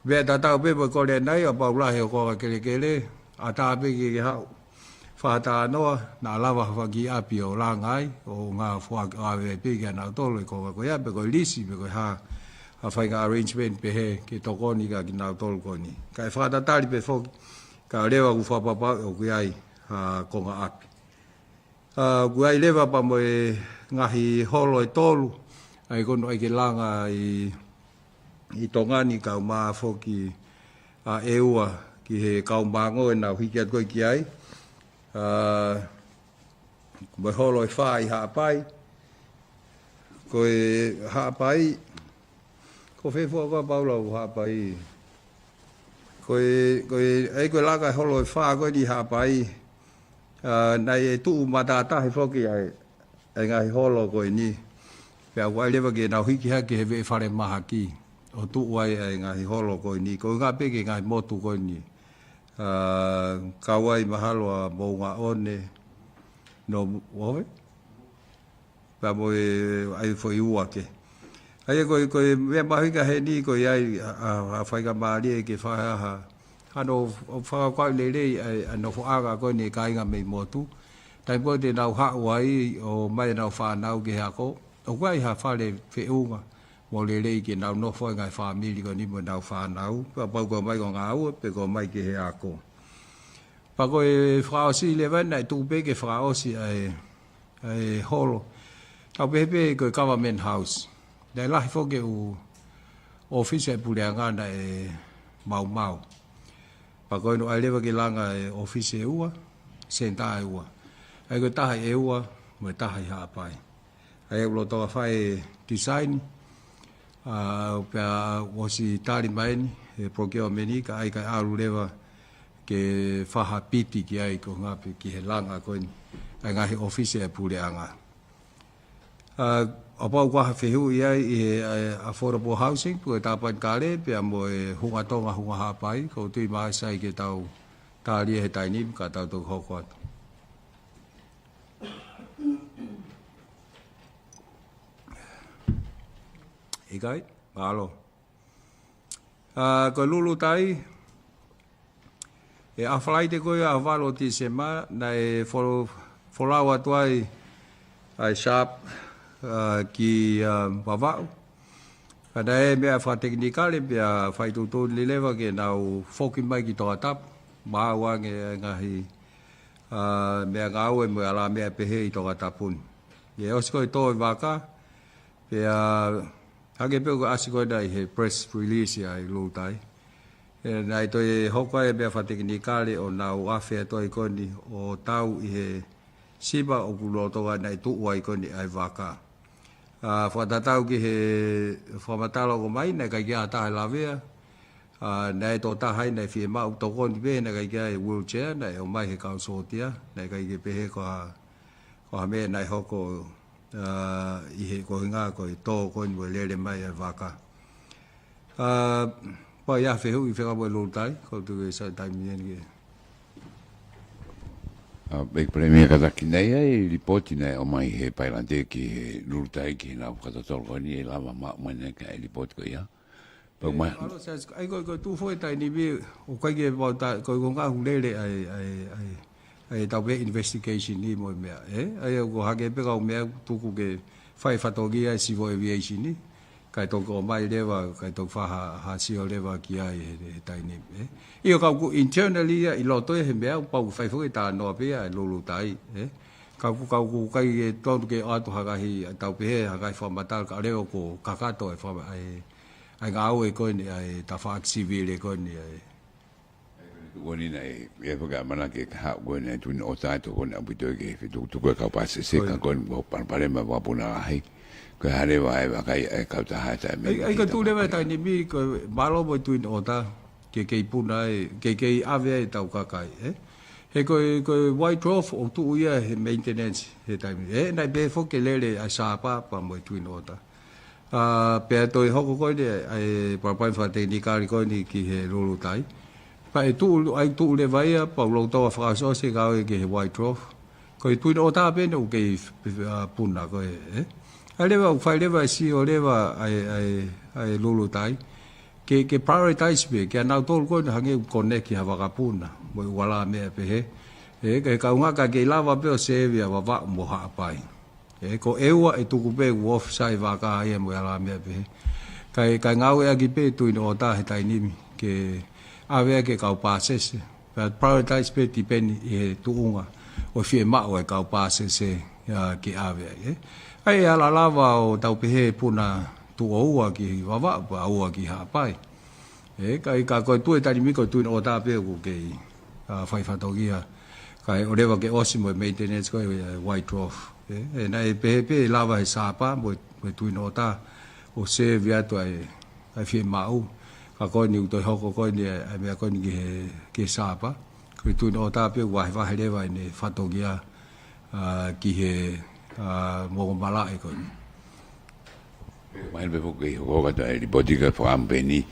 Meʻa tatau pē mo e kole ʻanenai, ʻa, pau lahi hoʻo konga kelekele, ʻatā pē ke, ke haʻu fakatalanoa, naʻa lava ha fanga kiʻi ʻapi ʻo langa ai, ʻo ngāue foaki ʻo ʻave pē kia nautolu e konga ko ia, pe ko e lisi, pe ko e hā, ha faʻahinga arrangement pehē ke tokoni kia kinautolu ko eni. Kae fakatatali pē foki, ka leva ʻoku fakapapauʻi ʻoku ʻi ai ha konga ʻapi. ʻA, ʻoku ʻi ai leva pea mo e ngaahi holo ʻe tolu, ʻa ia ko hono ʻai ke langa ʻi, ʻi Tonga ni, kau mai foki ʻa ʻEua ki he kau Māngo ʻenau hiki atu ko ē ki ai. ʻA, mo e holo ʻe fā ʻi Haʻapai. Ko e Haʻapai, ko fē fua ko ē Paula ʻo Haʻapai? Ko e, ko e, ʻa ia ko e langa e holo ʻe fā ko eni ʻi Haʻapai. ʻA, naʻe tuʻu matātahi foki ʻa e, ʻa e ngaahi holo ko eni. Pea ʻoku ʻai leva ke nau hiki hake he veʻe falemahaki ʻo tuʻu ai ʻa e ngaahi holo ko eni. Ko e ʻuhinga pē ki he ngaahi motu ko eni. ʻA, kau ai mahalo ʻa Moʻungaʻone, Nōmoʻohe, pea mo e ʻai foʻi ua kehe. ʻA ia ko e, ko e meʻa mahuʻinga heni ko e ʻai ʻa, ʻa, ʻa e faingamālie ke fai ha, ha, hano fakakaukau lelei ʻa e, ʻa e nofoʻanga ko eni e kāinga mei motu. Taimi ko ē te nau haʻu ai ʻo ʻomai ʻenau fānau ki he ako, ʻoku ʻi ai ha fale feʻunga mo lelei ke nau nofo ai e ngaahi fāmili ko eni mo ʻenau fānau, pea pau ko e ō mai ko e ngāue, pe ko e ō mai ki he ako. Pea ko e fakaʻosi leva naʻe tuku pē ke fakaʻosi ʻa e, ʻa e holo. Tau pehē pē ko e Government House. Naʻe lahi foki e ʻū ʻōfisi ʻa e puleʻanga naʻe maumau. Pea ko eni ʻai leva ke langa e ʻōfisi ʻe ua, senitā ʻe ua. ʻA ia ko e taha ʻi ʻEua, mo e taha ʻi Haʻapai. ʻA ia ʻoku lolotonga fai e design, ʻa, pea ʻosi tali mai eni e procurement ka ʻai kae ʻalu leva ke fai ha piti ki ai ko e ʻuhinga pē ki he langa ko eni ʻa e ngaahi ʻōfisi ʻa e puleʻanga. ʻA, ʻo pau ko ha fehuʻi ai ʻi he, ʻa, affordable housing, pe ko e tāpanekale, pea mo e Hunga Tonga, Hunga Haʻapai, ʻoku ou tui mahalo sai ke tau tali he taimi ni, ka tau toki hoko atu. ʻIkai, mālō. ʻA, ko e Lulutai, ʻi he Falaite ko ia ʻaho valu ʻo Tīsema, naʻe fo-, folau atu ai ʻa e SHARP, ʻa, ki, ʻa, Vavaʻu. Ka naʻe meʻa fakatekinikale pea fai tuʻutuʻuni leva ke nau foki mai ki Tongatapu, maʻu ange e ngaahi ʻa, meʻangāue mo e alāmeʻa pehē ʻi Tongatapu ni. ʻI he ʻosi ko ē tō e vaka, pea hangē pē ko e ʻasi ko ena ʻi he press release ʻa e Lulutai. ʻE, naʻe toe hoko ai e meʻa fakatekinikale ʻo nau afe atu ai ko eni ʻo tau ʻi he sipa ʻoku lolotonga naʻe tuʻu ai ko eni ʻa e vaka. ʻA, fakatatau ki he fakamatala ʻoku ʻomai, naʻe ʻikai ke ʻi ai ha taha ʻe lavea. ʻA, naʻe tō taha ai naʻe fiemaʻu, tokoni pē, naʻe ʻikai ke ʻi ai e wheelchair, naʻe ʻomai he kau sōtia, naʻe ʻikai ke pehē ko ha, ko ha meʻa naʻe hoko, ʻa, ʻi he koeʻuhinga ko e tō ko eni mo e lele mai ʻa e vaka. ʻA, pea ʻi ai ha fehuʻi fekauʻaki mo e Lulutai, ko e tuku e sa taimi eni ke. ʻA, ʻEiki Palēmia, kātaki, naʻe ʻi ai e lipooti naʻe ʻomai he pailate ki he Lulutai ki heʻenau fakatotolo ko eni, ʻe lava maʻu mai ʻe he kakai e lipooti ko ia. Pea ʻe, mai. Mālō, Siaosi, ʻa ia ko e, ko e tuʻu foʻou e taimi ni, ʻoku ʻikai ke pau ta, ko e, ko e ngaahi lele ʻa e, ʻa e, ʻa e, ʻa e tau pē investigation ni mo e meʻa, ē? ʻA ia ʻoku hangē pē ko e meʻa tuku ke fai fatongia e Civil Aviation ni, kae toki ʻomai leva, kae toki fai ha, ha sio leva ki ai he, he taimi ni, ē? ʻIo, ka ʻoku internally ia ʻi loto ia he meʻa, pau ke fai foki e talanoa pē ia ʻa e Lulutai, ē? Ka ʻoku, ka ʻoku ʻikai ke tonu ke ʻoatu ha ngaahi, ʻa, tau pehē, ha ngaahi fakamatala kae ʻoua kuo kakato e faka-, ʻa e, ʻa e ngāue ko eni ʻa e tafaʻaki sivile ko eni ʻa e. Ko eni naʻe, ʻe fakamanatu ke haʻu ko eni e Twin Otter, tokoni ʻaupito ki he fetukutuku e kau pāsese, ko ia, ka ko eni ko e palopalema e vakapuna lahi. Ko e hā leva e vakai e kautaha taimi ni. ʻA ia, ʻa ia ko e tuʻu leva e taimi ni, ko e mālō mo e Twin Otter, ke kei puna ai, ke kei ʻave ai ʻetau kakai, ē? He ko e, ko e White Dwarf ʻoku tuʻu ia he maintenance he taimi ni. Ē, naʻe pehē foki ke lele ʻa e Sapa pea mo e Twin Otter. ʻA, pea toe hoko ko eni ʻa e palopalema fakatekinikale ko eni ki he Lulutai. Pea ʻe tuʻu, ʻa ia tuʻu leva ia, pea ʻoku lolotonga fakaʻosiʻosi e ngāue ki he White Dwarf. Ko e Twin Otter pē eni ʻoku kei, ʻa, puna ko ē, ē? ʻA ia leva, ʻoku fai leva e sio leva ʻa e, ʻa e, ʻa e Lulutai. Ke, ke prioritize pē, ke ʻanautolu ko eni hangē ʻoku connect ki ha vakapuna, mo e ʻū alāmeʻa pehē. Ē, ke kaungā ka kei lava pē ʻo serve ʻa Vavaʻu mo Haʻapai. Ē, ko e ua ʻe tuku pē ʻoku ofi sai vaka ia mo e alāmeʻa pehē. Kae, kae ngāueʻaki pē Twin Otter he taimi ni, ke ʻave ai e kau pāsese. Pea prioritize pē tipeni ʻi he tuʻunga ʻo e fiemaʻu ʻa e kau pāsese, ʻa, ke ʻave ai, ē. ʻA ia ʻe ala lava ʻo tau pehē puna tuʻo ua ki Vavaʻu, pea ua ki Haʻapai. Ē, ka ʻi he, ka ko e tuʻu e taimi ni ko e Twin Otter pē ʻoku kei, ʻa, fai fatongia. Kae ʻoua leva ke ʻosi mo e maintenance ko e, ʻa e White Dwarf. Ē, ē, naʻe pehē pē ʻe lava he Sapa mo e, mo e Twin Otter ʻo serve atu ʻa e, ʻa e fiemaʻu. Ka ko eni ʻoku toe hoko ko eni ʻa e, ʻa e meʻa ko eni ki he, ki he Sapa. Ko e Twin Otter pē ʻoku vahevahe leva ʻene fatongia, ʻa, ki he, ʻa, moʻunga malaʻe ko eni. Mahino pē foki ʻe hoko atu e lipooti ka fakaʻamu pē eni.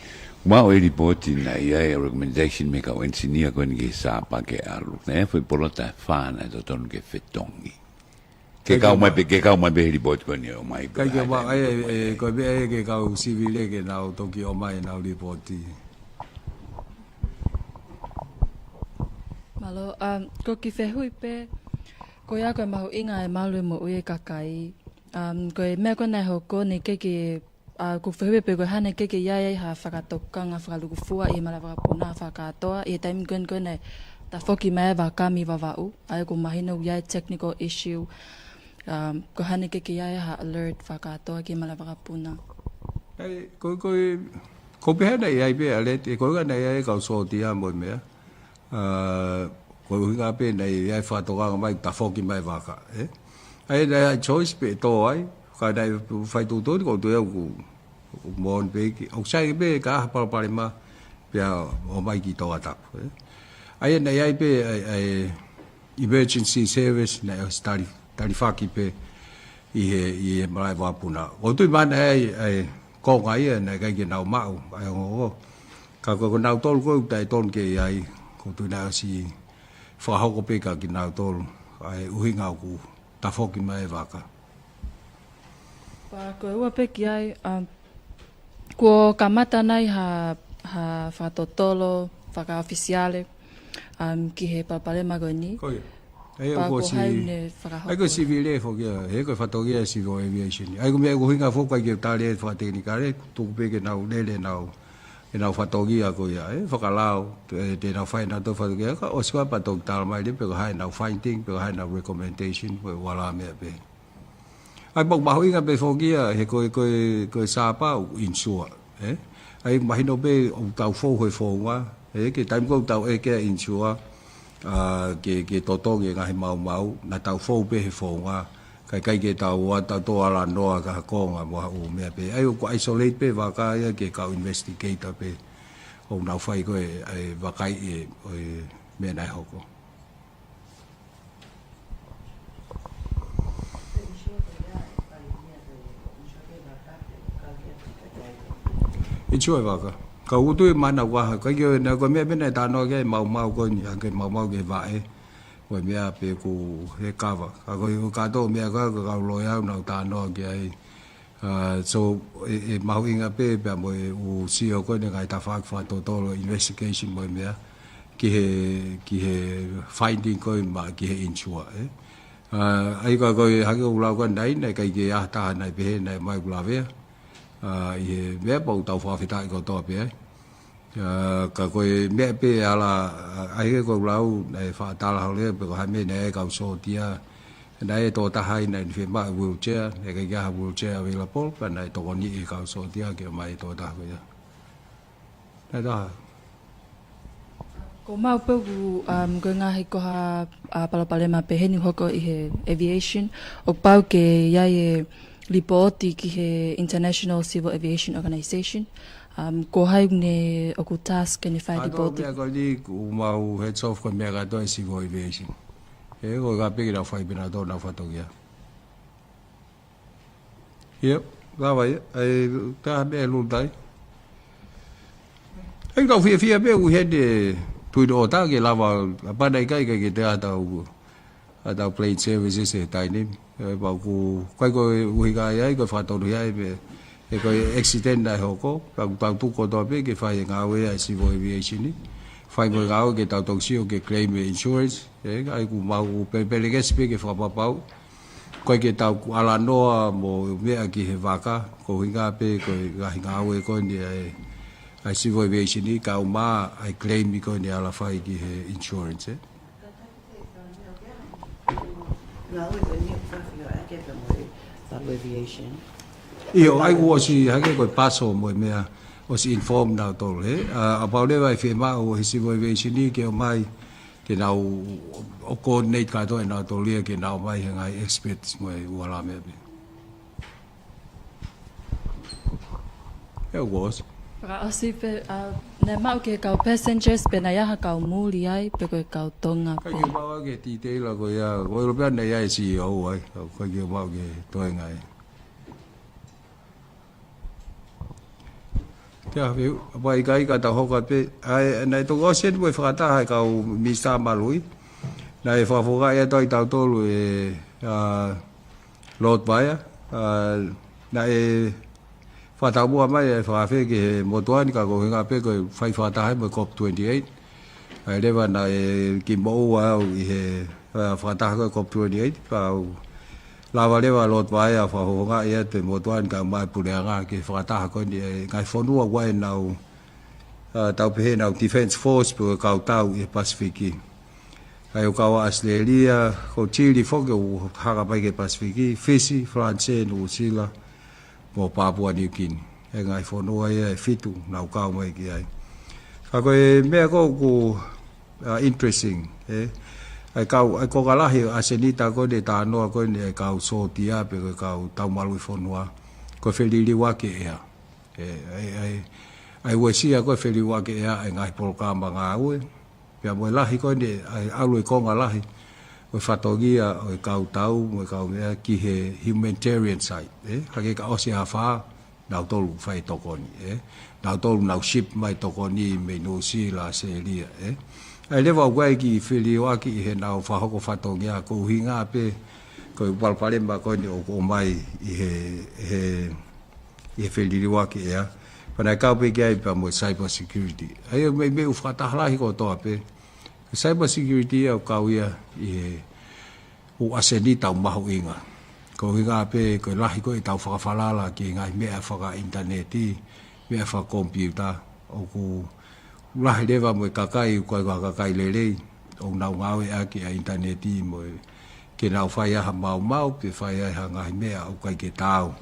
Maʻu e lipooti naʻe ʻi ai e recommendation mei he kau engineer ko eni ki he Sapa ke ʻalu. Naʻe ʻi ai e foʻi polota ʻe fā naʻe totonu ke fetongi. Ke ʻikai kau mai pē, ke kau mai pē he lipooti ko eni ʻo mai pē. ʻIkai ke ʻomai, ʻe, ʻe, ko e meʻa ia ke kau sivile ke nau toki ʻomai ʻenau lipooti. Mālō, um, ko e kiʻi fehuʻi pē, ko ia ko e mahuʻinga e malu e moʻui e kakai. Um, ko e meʻa ko ē naʻe hoko naʻe ʻikai ke, ʻa, ko e fehuʻi pē ko e hā naʻe ʻikai ke ʻi ai ha fakatokanga fakalūkufua ʻi he malaʻe vakapuna fakakātoa, ʻi he taimi ko ē ko ē naʻe tafoki mai e vaka mei Vavaʻu, ʻa ia ʻoku mahino ʻoku ʻi ai e technical issue, um, ko e hā naʻe ʻikai ke ʻi ai ha alert fakakātoa ki he malaʻe vakapuna. ʻAi, ko, ko, ko e pehē naʻe ʻi ai pē alert, ʻe ko e ʻuhinga naʻe ʻi ai e kau sōtia mo e meʻa. ʻA, ko e ʻuhinga pē naʻe ʻi ai e fakatokanga mai, tafoki mai e vaka, ē? ʻA ia naʻe ʻi ai e choice pē ʻe tō ai, ka naʻe fai tuʻutuʻuni ko e tuʻu ia ʻoku, ʻoku moʻoni pē ki, ʻoku sai pē ka ʻi ai ha palopalema pea ō mai ki Tongatapu, ē? ʻA ia naʻe ʻi ai pē ʻa e, ʻa e emergency service naʻe ʻosi tali, talifaki pē ʻi he, ʻi he malaʻe vakapuna. ʻOku ou tui mahalo naʻe ʻi ai e konga ia naʻe ʻikai ke nau maʻu ʻa e ongoongo. Ka ko, ko kinautolu ko ē ʻoku taʻetonu ke ʻi ai, ʻoku ou tui naʻe ʻosi fakahoko pē kia kinautolu ʻa e ʻuhinga ʻoku tafoki mai e vaka. Pea ko e ua pē ki ai, um, kuo kamata nai ha, ha fakatotolo fakaʻofisiale, um, ki he palopalema ko eni? Ko ia. ʻA ia pea kuo ʻosi, hai ne fakahoko? ʻA ia ko e sivile foki ia, he ko e fatongia e Civil Aviation. ʻA ia ko e meʻa ʻoku ʻuhinga foki ʻikai ke tali e fakatekinikale, tuku pē ke nau lele nau ʻenau fatongia ko ia, ʻe fakalao, ʻe, te nau fai ʻenau toe fatongia, ka ʻosi ko ia pea toki tala mai leva pe ko e hā ʻenau finding, pe ko e hā ʻenau recommendation, pe ko e hā e meʻa pē. ʻA ia pau mahuʻinga pē foki ia, he ko e, ko e, ko e sāpā ʻoku insure, ʻe? ʻA ia mahino pē ʻoku tau fou he founga, ʻe, ki he taimi ko ē ʻoku tau ʻeke e insure, ʻa, ke, ke totongi e ngaahi maumau, naʻa tau fou pē he founga, kae ʻikai ke tau ō ʻo tau toe ala noa ki ha konga mo ha ʻū meʻa pē. ʻA ia ʻoku isolate pē e vaka ia ki he kau investigator pē ʻoku nau fai ko ē, ʻa e vakai e, ʻo e meʻa naʻe hoko. Insure e vaka. Ka ʻoku ou tui mahalo ʻoku ʻikai ke, naʻe ko e meʻa pē naʻe talanoa ki ai e maumau ko eni, ʻa e maumau ki he vaʻe, ko e meʻa pē ʻoku hē kava. Ka ko e kātoa meʻa ko ē ʻa e kau loea ʻoku nau talanoa ki ai. ʻA, so, ʻe, ʻe mahuʻinga pē, pea mo e ʻū sio ko eni ngaahi tafaʻaki fakatotolo, investigation mo e meʻa, ki he, ki he finding ko ē maʻa, ki he insure, ʻe. ʻA, ʻa ia ka ko e hangē ko ʻeku lau ko ē ʻanenai, naʻe ʻikai ke ʻi ai ha taha naʻe pehē naʻe ʻomai ʻeku lavea. ʻA, ʻi he meʻa pea ʻoku tau fakafetaʻi kotoa pē ai. ʻA, ka ko e meʻa pē ʻa ia, ʻa, ʻa ia ko ʻeku lau, naʻe fakatala holo ia, pe ko e hā e meʻa naʻe ʻi ai e kau sōtia. Naʻe ʻi ai e tokotaha ia naʻe fiemaʻu e wheelchair, naʻe ʻikai ke ʻi ai ha wheelchair available, pea naʻe tokoniʻi ʻe he kau sōtia ke ʻomai e tokotaha ko ia. Naʻe taha. Ko maʻu pē ʻoku, um, ko e ngaahi ko ha, ʻa, palopalema pehē ni ʻoku hoko ʻi he aviation, ʻoku pau ke ʻi ai e lipooti ki he International Civil Aviation Organization. Um, ko hai ʻoku ne ʻoku task ke ne fai e lipooti? Kātoa meʻa ko eni ʻoku mau heads off ko e meʻa kātoa e Civil Aviation. ʻE, ko e ka pē ke nau fai pē nautolu ʻenau fatongia. ʻIo, lava ia, ʻa e, tā meʻa e lulutai. ʻE, kau fiefia pē ʻoku ʻi heni e Twin Otter ke lava, ʻa, pea naʻe ʻikai ke, ke te ʻatau, ʻatau plane services he taimi ni. ʻE, pea ʻoku, ʻikai ko e ʻuhinga ia, ko e fakatonuhia ia pē, ʻe ko e accident naʻe hoko, pea ʻoku tau tuku kotoa pē ke fai e ngāue ʻa e Civil Aviation ni. Fai mo e ngāue ke tau toki sio ke claim e insurance, ʻe, ʻa ia ʻoku mau pelepelengesi pē ke fakapapau. ʻIkai ke tau ala noa mo meʻa ki he vaka, ko e ʻuhinga pē ko e ngaahi ngāue ko eni ʻa e, ʻa e Civil Aviation ni, kae ʻumaʻā e claim ko eni ala fai ki he insurance, ʻe. Ngāue ko eni ʻoku fafio ake pea mo e Civil Aviation. ʻIo, ʻa ia kuo ʻosi hangē ko e paso mo e meʻa, ʻosi inform nautolu, ʻe. ʻA, ʻa pau leva ʻe fiemaʻu ʻe he Civil Aviation ni ke ʻomai, ke nau ʻo coordinate kātoa ʻe nautolu ia ke nau ʻomai he ngaahi experts mo e ʻū ala meʻa pē. ʻE, ʻoku ʻosi. Fakaʻosi pē, ʻa, naʻe maʻu ki he kau passengers pe naʻe ʻi ai ha kau muli ai, pe ko e kau Tonga pē? ʻIkai ke maʻu ki he detail ko ia, ko e ʻilo pē naʻe ʻi ai e C E O ai, ʻikai ke maʻu ki he toenga ia. Te a fiu, ʻa ia ʻikai ka tau hoko atu pē, ʻa ia, naʻe toki ʻosi eni mo e fakataha e kau Minisitā Maluʻi, naʻe fakafofongaʻi atu ai kitautolu ʻe, ʻa, Lord Vaea, ʻa, naʻe fakataumuʻa mai e fakaafe ki he motuʻa ni ka ko e ʻuhinga pē ko e fai fakataha mo e COP twenty-eight. ʻA ia leva naʻe kiʻi moʻua au ʻi he, ʻa, fakataha ko e COP twenty-eight, pea u lava leva Lord Vaea ʻo fakafofongaʻi atu e motuʻa ni kae ʻumaʻā e puleʻanga ki he fakataha ko eni e ngaahi fonua ʻoku ʻi ai ʻenau, ʻa, tau pehē ʻenau defense force pe ko e kau tau ʻi he Pasifiki. ʻA ia ʻoku kau ai ʻAositelēlia, ko Chile foki ʻoku hanga mai ki he Pasifiki, Fisi, Falanisē, Nuʻusila, mo Papua New Guinea. ʻE ngaahi fonua ia ʻe fitu naʻa nau kau mai ki ai. Ka ko e meʻa ko ē ʻoku, ʻa, interesting, ʻe. ʻA e kau, ʻa e konga lahi ʻo e ʻasenita ko eni, talanoa ko eni e kau sōtia pe ko e kau taumalu ʻi fonua, ko e feliliuaki e ʻea. ʻE, ʻa e, ʻa e, ʻa e uesia ko e feliliuaki e ʻea e ngaahi polokalama ngāue. Pea mo e lahi ko eni, ʻa e ʻalu e konga lahi ʻo e fatongia ʻo e kau tau mo e kau meʻa ki he humanitarian side, ʻe? Hangē ka ʻosi e afā, nautolu fai tokoni, ʻe? Nautolu nau ship mai tokoni mei Nuʻusila, ʻAositelēlia, ʻe? ʻA ia leva ʻoku ʻi ai e kiʻi feliliuaki ʻi heʻenau fakahoko fatongia ko e ʻuhinga pē ko e palopalema ko eni ʻoku ʻomai ʻi he, he ʻi he feliliuaki e ʻea. Pea naʻe kau pē ki ai pea mo e cyber security. ʻA ia meimei ʻū fakataha lahi kotoa pē. Ko e cyber security ia ʻoku kau ia ʻi he ʻū ʻasenita ʻoku mahuʻinga. Ko e ʻuhinga pē ko e lahi ko ē ʻetau fakafalala ki he ngaahi meʻa fakaʻinitaneti, meʻa fakakomipiuta, ʻoku lahi leva mo e kakai, ʻoku ʻikai ko ha kakai lelei, ʻoku nau ngāueʻaki ʻa e ʻinitaneti mo e ke nau fai ai ha maumau, pe fai ai ha ngaahi meʻa ʻoku ʻikai ke taau.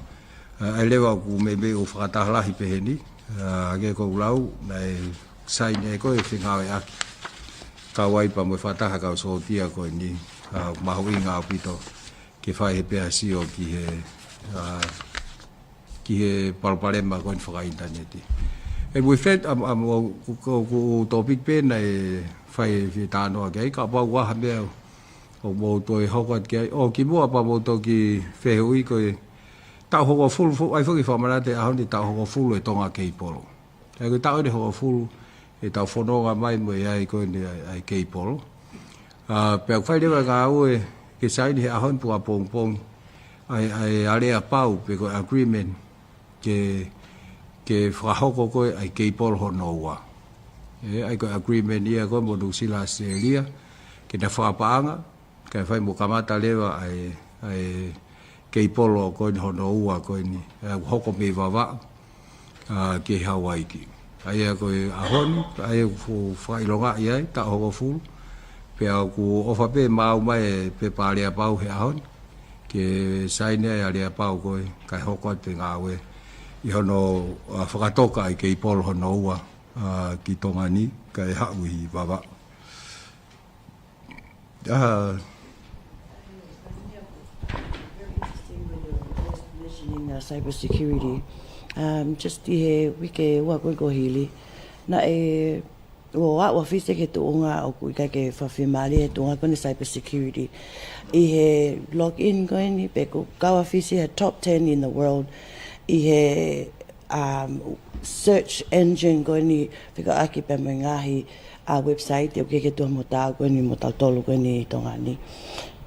ʻA, ʻa ia leva ʻoku meimei ʻoku fakataha lahi pehē ni, ʻa, ke kou lau, naʻe saini ʻe koe ʻa e fengāueʻaki. Kau ai pea mo e fakataha kau sōtia ko eni, ʻa, mahuʻinga ʻaupito ke fai he pea sio ki he, ʻa, ki he palopalema ko eni fakaʻinitaneti. And with that, ʻa, ʻa, ʻoku, ʻoku, ʻoku topic pē naʻe fai e fie talanoa ki ai, kapau ʻoku ʻi ai ha meʻa ʻoku mou toe hoko atu ki ai. ʻO kimuʻa pea mou toki fehuʻi ko e taʻu hongofulu, fo-, ʻai foki fakamanatu he ʻaho ni taʻu hongofulu e Tonga Keipolo. ʻA ia ko e taʻu eni hongofulu ʻetau fononga mai mo e ʻai ko eni ʻa e, ʻa e keipolo. ʻA, pea ʻoku fai leva e ngāue ke saini he ʻaho ni tuʻupongipongi ʻa e, ʻa e aleapau pe ko e agreement ke, ke fakahoko ko ē ʻa e keipolo hono ua. ʻE, ʻa ia ko e agreement ia ko ē mo Nuʻusila, Australia, ke na fakapaʻanga, kae fai mo kamata leva ʻa e, ʻa e keipolo ko eni hono ua ko eni, ʻa, hoko mei Vavaʻu, ʻa, ki Hauaiki. ʻA ia ko e ʻaho ni, ʻa ia ʻoku fakaʻilongaʻi ai, taʻu hongofulu. Pea ʻoku ʻofa pē maʻu mai e pepa aleapau he ʻaho ni, ke saini ai aleapau ko ē, kae hoko atu e ngāue ʻi hono, ʻa, fakatoka ʻa e keipolo hono ua, ʻa, ki Tonga ni, kae haʻu ʻi Vavaʻu. ʻA, Very interesting when you're mentioning, uh, cybersecurity. Um, just ʻi he uike ua ko ē kuo hili. Naʻe, ʻoku ou ʻafisi ki he tuʻunga ʻoku ʻikai ke fakafiemālie he tuʻunga ko eni cybersecurity. ʻI he login ko eni, pea ʻoku ou ʻafisi he top ten in the world. ʻI he um, search engine ko eni fekauʻaki pea mo e ngaahi, ʻa, website ʻoku ʻikai ke tuʻu mo tautolu ko eni mo tautolu ko eni ʻi Tonga ni.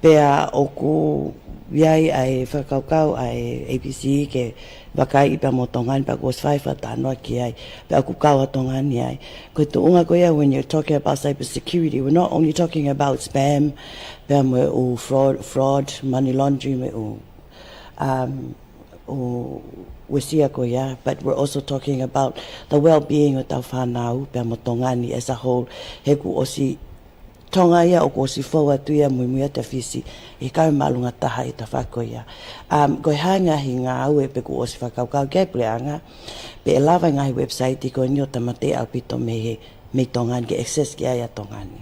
Pea ʻoku ʻi ai ʻa e fakakaukau ʻa e A B C ke vakaiʻi pea mo Tonga ni pea kuo ʻosi fai fakatalanoa ki ai. Pea ʻoku kau ʻa Tonga ni ai. Ko e tuʻunga ko ia, when you're talking about cybersecurity, we're not only talking about spam, pea mo e ʻū fraud, fraud, money laundering, mo e ʻū, um, ʻū uesia ko ia, but we're also talking about the well-being ʻo ʻetau fānau, pea mo Tonga ni as a whole, he kuo ʻosi Tonga ia ʻoku ʻosi fou atu ia muimui atu ʻa Fisi, ʻi he kau māʻolunga taha ʻi he tafaʻaki ko ia. Um, ko e hā e ngaahi ngāue pe kuo ʻosi fakakaukau ki ai e puleʻanga, pe ʻe lava e ngaahi website ko eni ʻo tāmateʻi ʻaupito mei he, mei Tonga ni ke access ki ai ʻa Tonga ni.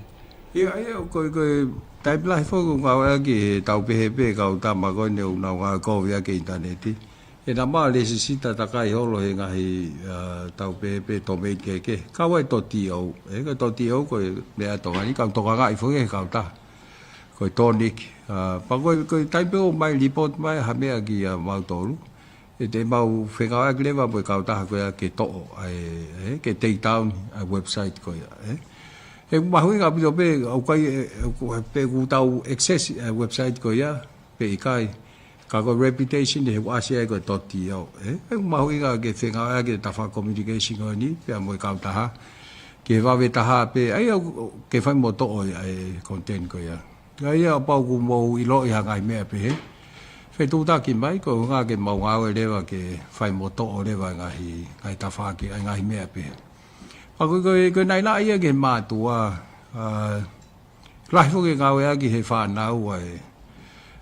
ʻIo, ʻio, ko e, ko e taimi lahi foki ʻoku ngāueʻaki he tau pehē pē kautama ko eni ʻoku nau ngāue kovi ʻaki e ʻinitaneti. ʻE nau maʻu e lēsisita takai holo he ngaahi, ʻa, tau pehē pē domain kehekehe. Kau ai e dot co, ʻe, ko e dot co ko e meʻa Tonga ni, kau tokangaʻi foki he kautaha. Ko e tonic, ʻa, pea ko e, ko e taimi pē ʻoku ʻomai report mai ha meʻa kiate kimautolu, ʻe te mau fengāueʻaki leva mo e kautaha ko ia ke toʻo, ʻa e, ʻe, ke take down ʻa e website ko ia, ʻe. ʻOku mahuʻinga ʻaupito pē, ʻoku ʻikai, ʻe, ʻoku, pe ʻoku tau access ʻa e website ko ia, pe ʻikai. Ka ko e reputation ʻi he ʻasi ai ko e dot co, ʻe. ʻOku mahuʻinga ke fengāueʻaki e tafaʻaki communication ko eni, pea mo e kautaha. Ke vave taha pē, ʻa ia ke fai mo toʻo ʻa e content ko ia. ʻA ia, kapau ʻoku mou ʻiloʻi ha ngaahi meʻa pehē, fetuʻutaki mai, koeʻuhi ke mau ngāue leva ke fai mo toʻo leva e ngaahi, ngaahi tafaʻaki, ʻa e ngaahi meʻa pehē. Pea ko e, ko e, ko e naʻinaʻi ia ki he mātuʻa, ʻa, lahi foki e ngāueʻaki he fānau ʻa e,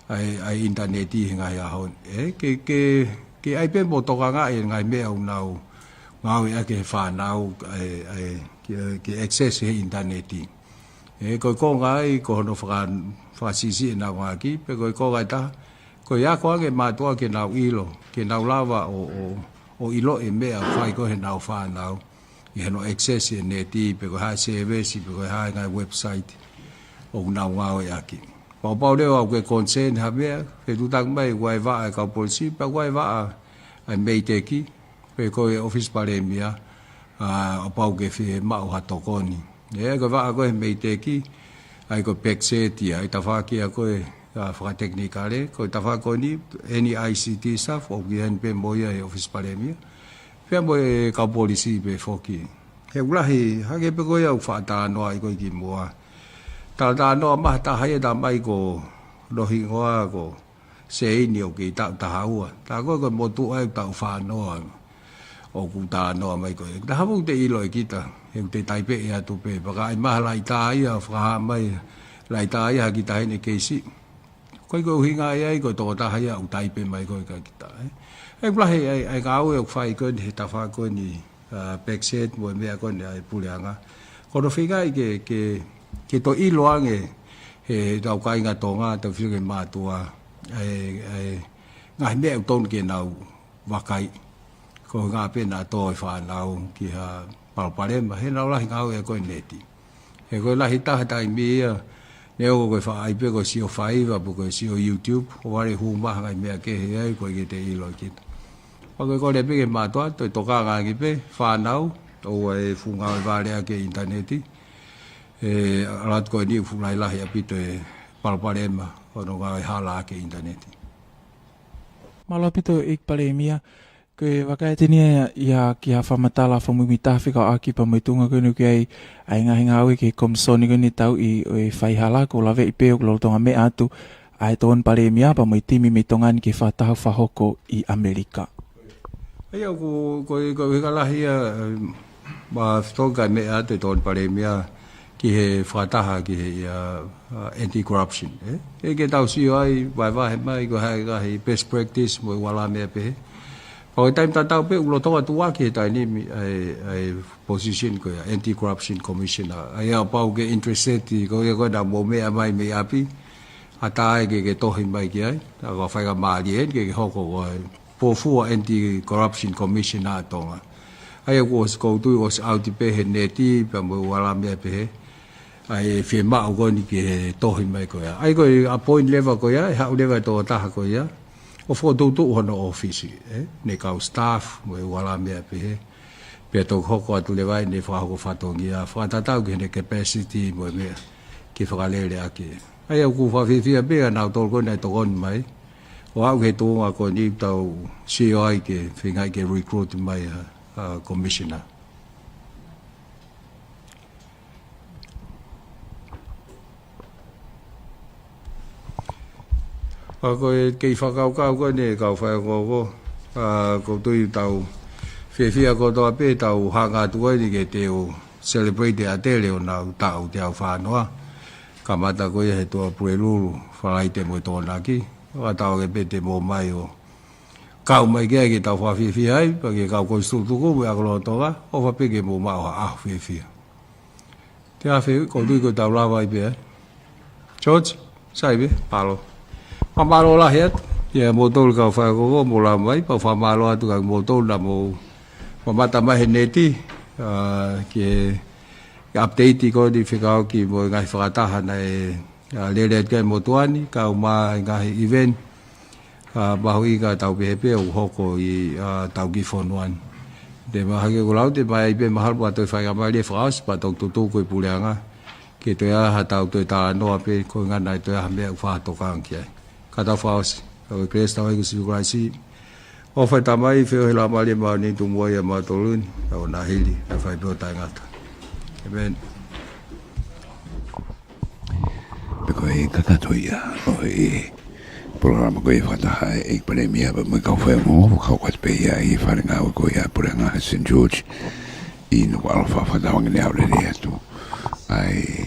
ʻa e, ʻa e ʻinitaneti he ngaahi ʻaho ni. ʻE, ke, ke, ke ʻai pē mo tokangaʻi e ngaahi meʻa ʻoku nau ngāueʻaki he fānau, ʻa e, ʻa e, ke, ke access he ʻinitaneti. ʻE, ko e konga ia ko hono faka-, fakasiʻisiʻi ʻenau ngāueʻaki, pe ko e konga ʻe taha, ko e ako ange e mātuʻa ke nau ʻilo, ke nau lava ʻo, ʻo, ʻo ʻiloʻi e meʻa ʻoku fai ko ē heʻenau fānau, ʻi heʻenau access e neti, pe ko e hā e service, pe ko e hā e ngaahi website ʻoku nau ngāueʻaki. Pea kapau leva ʻoku ke concern ha meʻa, fetuʻutaki mai, ʻoku ʻi ai e vaʻa e kau polisi, pea ʻoku ʻi ai e vaʻa ʻa e MEIDECC, pe ko e ʻOfisi Palēmia, ʻa, kapau ʻoku ke fiemaʻu ha tokoni. ʻE, ko e vaʻa ko ē MEIDECC, ʻa ia ko e PACSET ia, ʻa e tafaʻaki ia ko ē, ʻa, fakatekinikale, ko e tafaʻaki ko eni, NEICT stuff, ʻoku ʻi heni pē mo ia he ʻOfisi Palēmia. Pea mo e kau polisi pē foki. He ʻoku lahi, hangē pē ko ia ʻoku faʻa talanoaʻi ko ē kimuʻa. Talatalanoa mai ha taha ia, talamai ko hono hingoa ko Seini, ʻoku kei taʻu taha ua. Tā ko ē ko e motuʻa ʻoku taʻu fā noa. ʻOku talanoa mai ko ē. Ko e taha foki te ʻilo ʻe kita, he ʻoku te taipeʻi atu pē. Pea ka ʻai mai ha laʻitā ia, fakahā mai, laʻitā ia ha kiʻi taʻahine kei siʻi. Ko e ʻuhinga ia ko e tokotaha ia ʻoku taipe mai ko ē kia kita, ē. ʻOku lahi ʻa e, ʻa e ngāue ʻoku fai ko eni he tafaʻaki ko eni, ʻa, PACSET mo e meʻa ko eni ʻa e puleʻanga. Ko hono feingaʻi ke, ke, ke toe ʻilo ange he, he ʻetau kāinga Tonga, tau fio ke mātuʻa, ʻa e, ʻa e ngaahi meʻa ʻoku totonu ke nau vakai. Ko e ʻuhinga pē naʻa tō e fānau ki ha palopalema, he naʻa nau lahi ngāue ko ē he neti. He ko e lahi taha taimi ia, neongo ko e faʻa ʻai pē ko e sio faiva, pe ko e sio YouTube, ʻo vale hū mai ha ngaahi meʻa kehe ai, ko e ʻikai ke te ʻilo ʻe kita. Pea ko e kole pē ki he mātuʻa, toe tokanga ange pē, fānau, ʻoua ʻe fuʻu ngāue vale ʻaki e ʻinitaneti, he ʻalu atu ko eni ʻoku fuʻu lahilahi ʻaupito e palopalema, ʻo hono ngāue hala ʻaki e ʻinitaneti. Mālō ʻaupito ʻEiki Palēmia, ko e vakai atu eni ia ki ha fakamatala fakamuimuitaha fekauʻaki pea mo e tuʻunga ko eni ʻoku ʻi ai ʻa e ngaahi ngāue ki he komisoni ko eni tauʻi ʻo e faihala, ʻoku ou laveʻi pē ʻoku lolotonga meʻa atu ʻa e Tokoni Palēmia pea mo e timi mei Tonga ni ki he fakataha ʻoku fakahoko ʻi ʻAmelika. ʻA ia ʻoku, ko e, ko e ʻuhinga lahi ia, em, ma fitoka meʻa atu e Tokoni Palēmia ki he fakataha ki he, ʻa, ʻa, anti-corruption, ē? ʻE ke tau sio ai, vahevahe mai, ko e hā e ngaahi best practice mo e ua la meʻa pehē. Pea ko e taimi tatau pē, ʻoku lolotonga tuʻuaki he taimi ni, ʻa e, ʻa e position ko ia, Anti-Corruption Commissioner. ʻA ia kapau ʻoku ke interested, ko ia ko ē naʻa mou meʻa mai mei ʻapi, ʻatā ai ke ke tohi mai ki ai, ʻa ia ko e faingamālie eni ke ke hoko ko e fuofua Anti-Corruption Commissioner ʻa Tonga. ʻA ia kuo ʻosi, ʻoku ou tui ʻosi ʻauti pē he neti, pea mo e ua la meʻa pehē. ʻA e fiemaʻu ko eni ke tohi mai ko ia. ʻA ia ko e appoint leva ko ia, ʻe haʻu leva e tokotaha ko ia ʻo fokotuʻutuʻu hono ʻōfisi, ē? Ne kau staff, mo e ua la meʻa pehē. Pea toki hoko atu leva ʻene fakahoko fatongia, fakatatau ki heʻene capacity mo e meʻa ke fakalele ʻaki. ʻA ia ʻoku fakafiefia pē ʻa nautolu ko ē naʻe tokoni mai. ʻO aʻu ki he tuʻunga ko eni ʻoku tau sio ai ke feingaʻi ke recruit mai ʻa, ʻa commissioner. Pea ko e kei fakakaukau ko eni kau faifekau, ʻa, ʻoku ou tui ʻoku tau fiefia kotoa pē ʻetau hanga atu ko eni ke teu celebrate ʻa e tele ʻo ʻenau taʻu teau fā noa. Kamata ko ia he Tuʻapulelulu, Falaite mo e Tokonaki. Fakatauange pē te mou ō mai ʻo kau mai ki ai ke tau fakafiefia ai, pea ke kau ko e tutuku mo e ako lolotonga, ʻofa pē ke mou maʻu ha ʻaho fiefia. Te afe, ʻoku ou tui kuo tau lava ai pē, ē? George, sai pē, mālō. Fakamālō lahi atu kiate kimoutolu kau faifekau, mou lava mai, pea fakamālō atu kiate kimoutolu naʻa mou mamata mai he neti, ʻa, ki he update ko eni fekauʻaki mo e ngaahi fakataha naʻe, ʻa, lele atu ki ai e motuʻa ni, kau mai e ngaahi event, ʻa, mahuʻinga tau pehē pē ʻoku hoko ʻi, ʻa, ʻetau kiʻi fonua ni. Te mahalo ke ʻoku lau te mai pē mahalo pea toe faingamālie fakaʻosi pea toki tutuku e puleʻanga. Ke toe ʻi ai haʻatau toe talanoa pē ko e ʻuhinga naʻe toe ʻi ai ha meʻa ʻoku fakatokanga ki ai. Ka tau fakaʻosi. Ka ko e kelesi ʻa hotau ʻEiki ko Sīsū Kalaisi, ʻofa ʻa e Tamai, feohi ʻa e Laumālie Māʻoniʻoni, tuku muʻa ʻia mautolu ni, ʻo nau hili, ʻo fai pē ʻo taʻengata. ʻĒmeni. Pea ko e kakato ia ʻo e polokalama ko ia fakataha ʻa e ʻEiki Palēmia pea mo e kau faifekau, fakahoko atu pē ia ʻi he fale ngāue ko ia ʻa e Puleʻanga Saint George ʻi Nukuʻalofa. Fakatauange naʻa aʻu lelei atu ʻa e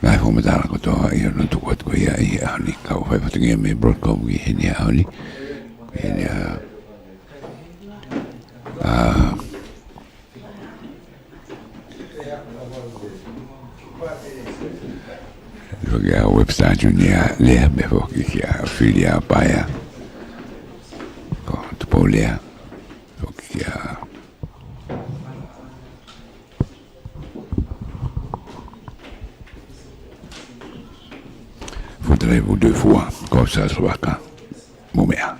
ngaahi fakamatala kotoa ʻi hono tuku atu ko ia ʻi he ʻaho ni. Kau fai fatongia mei Broadcom ki heni ʻaho ni. Ko heni ʻa, ʻa, Ko kia Webster Junior Lea, pea foki kia Filia Paea. Ko Tupou Lea, foki kia Futalai Vudefua, ko Sasavaka, mo meʻa.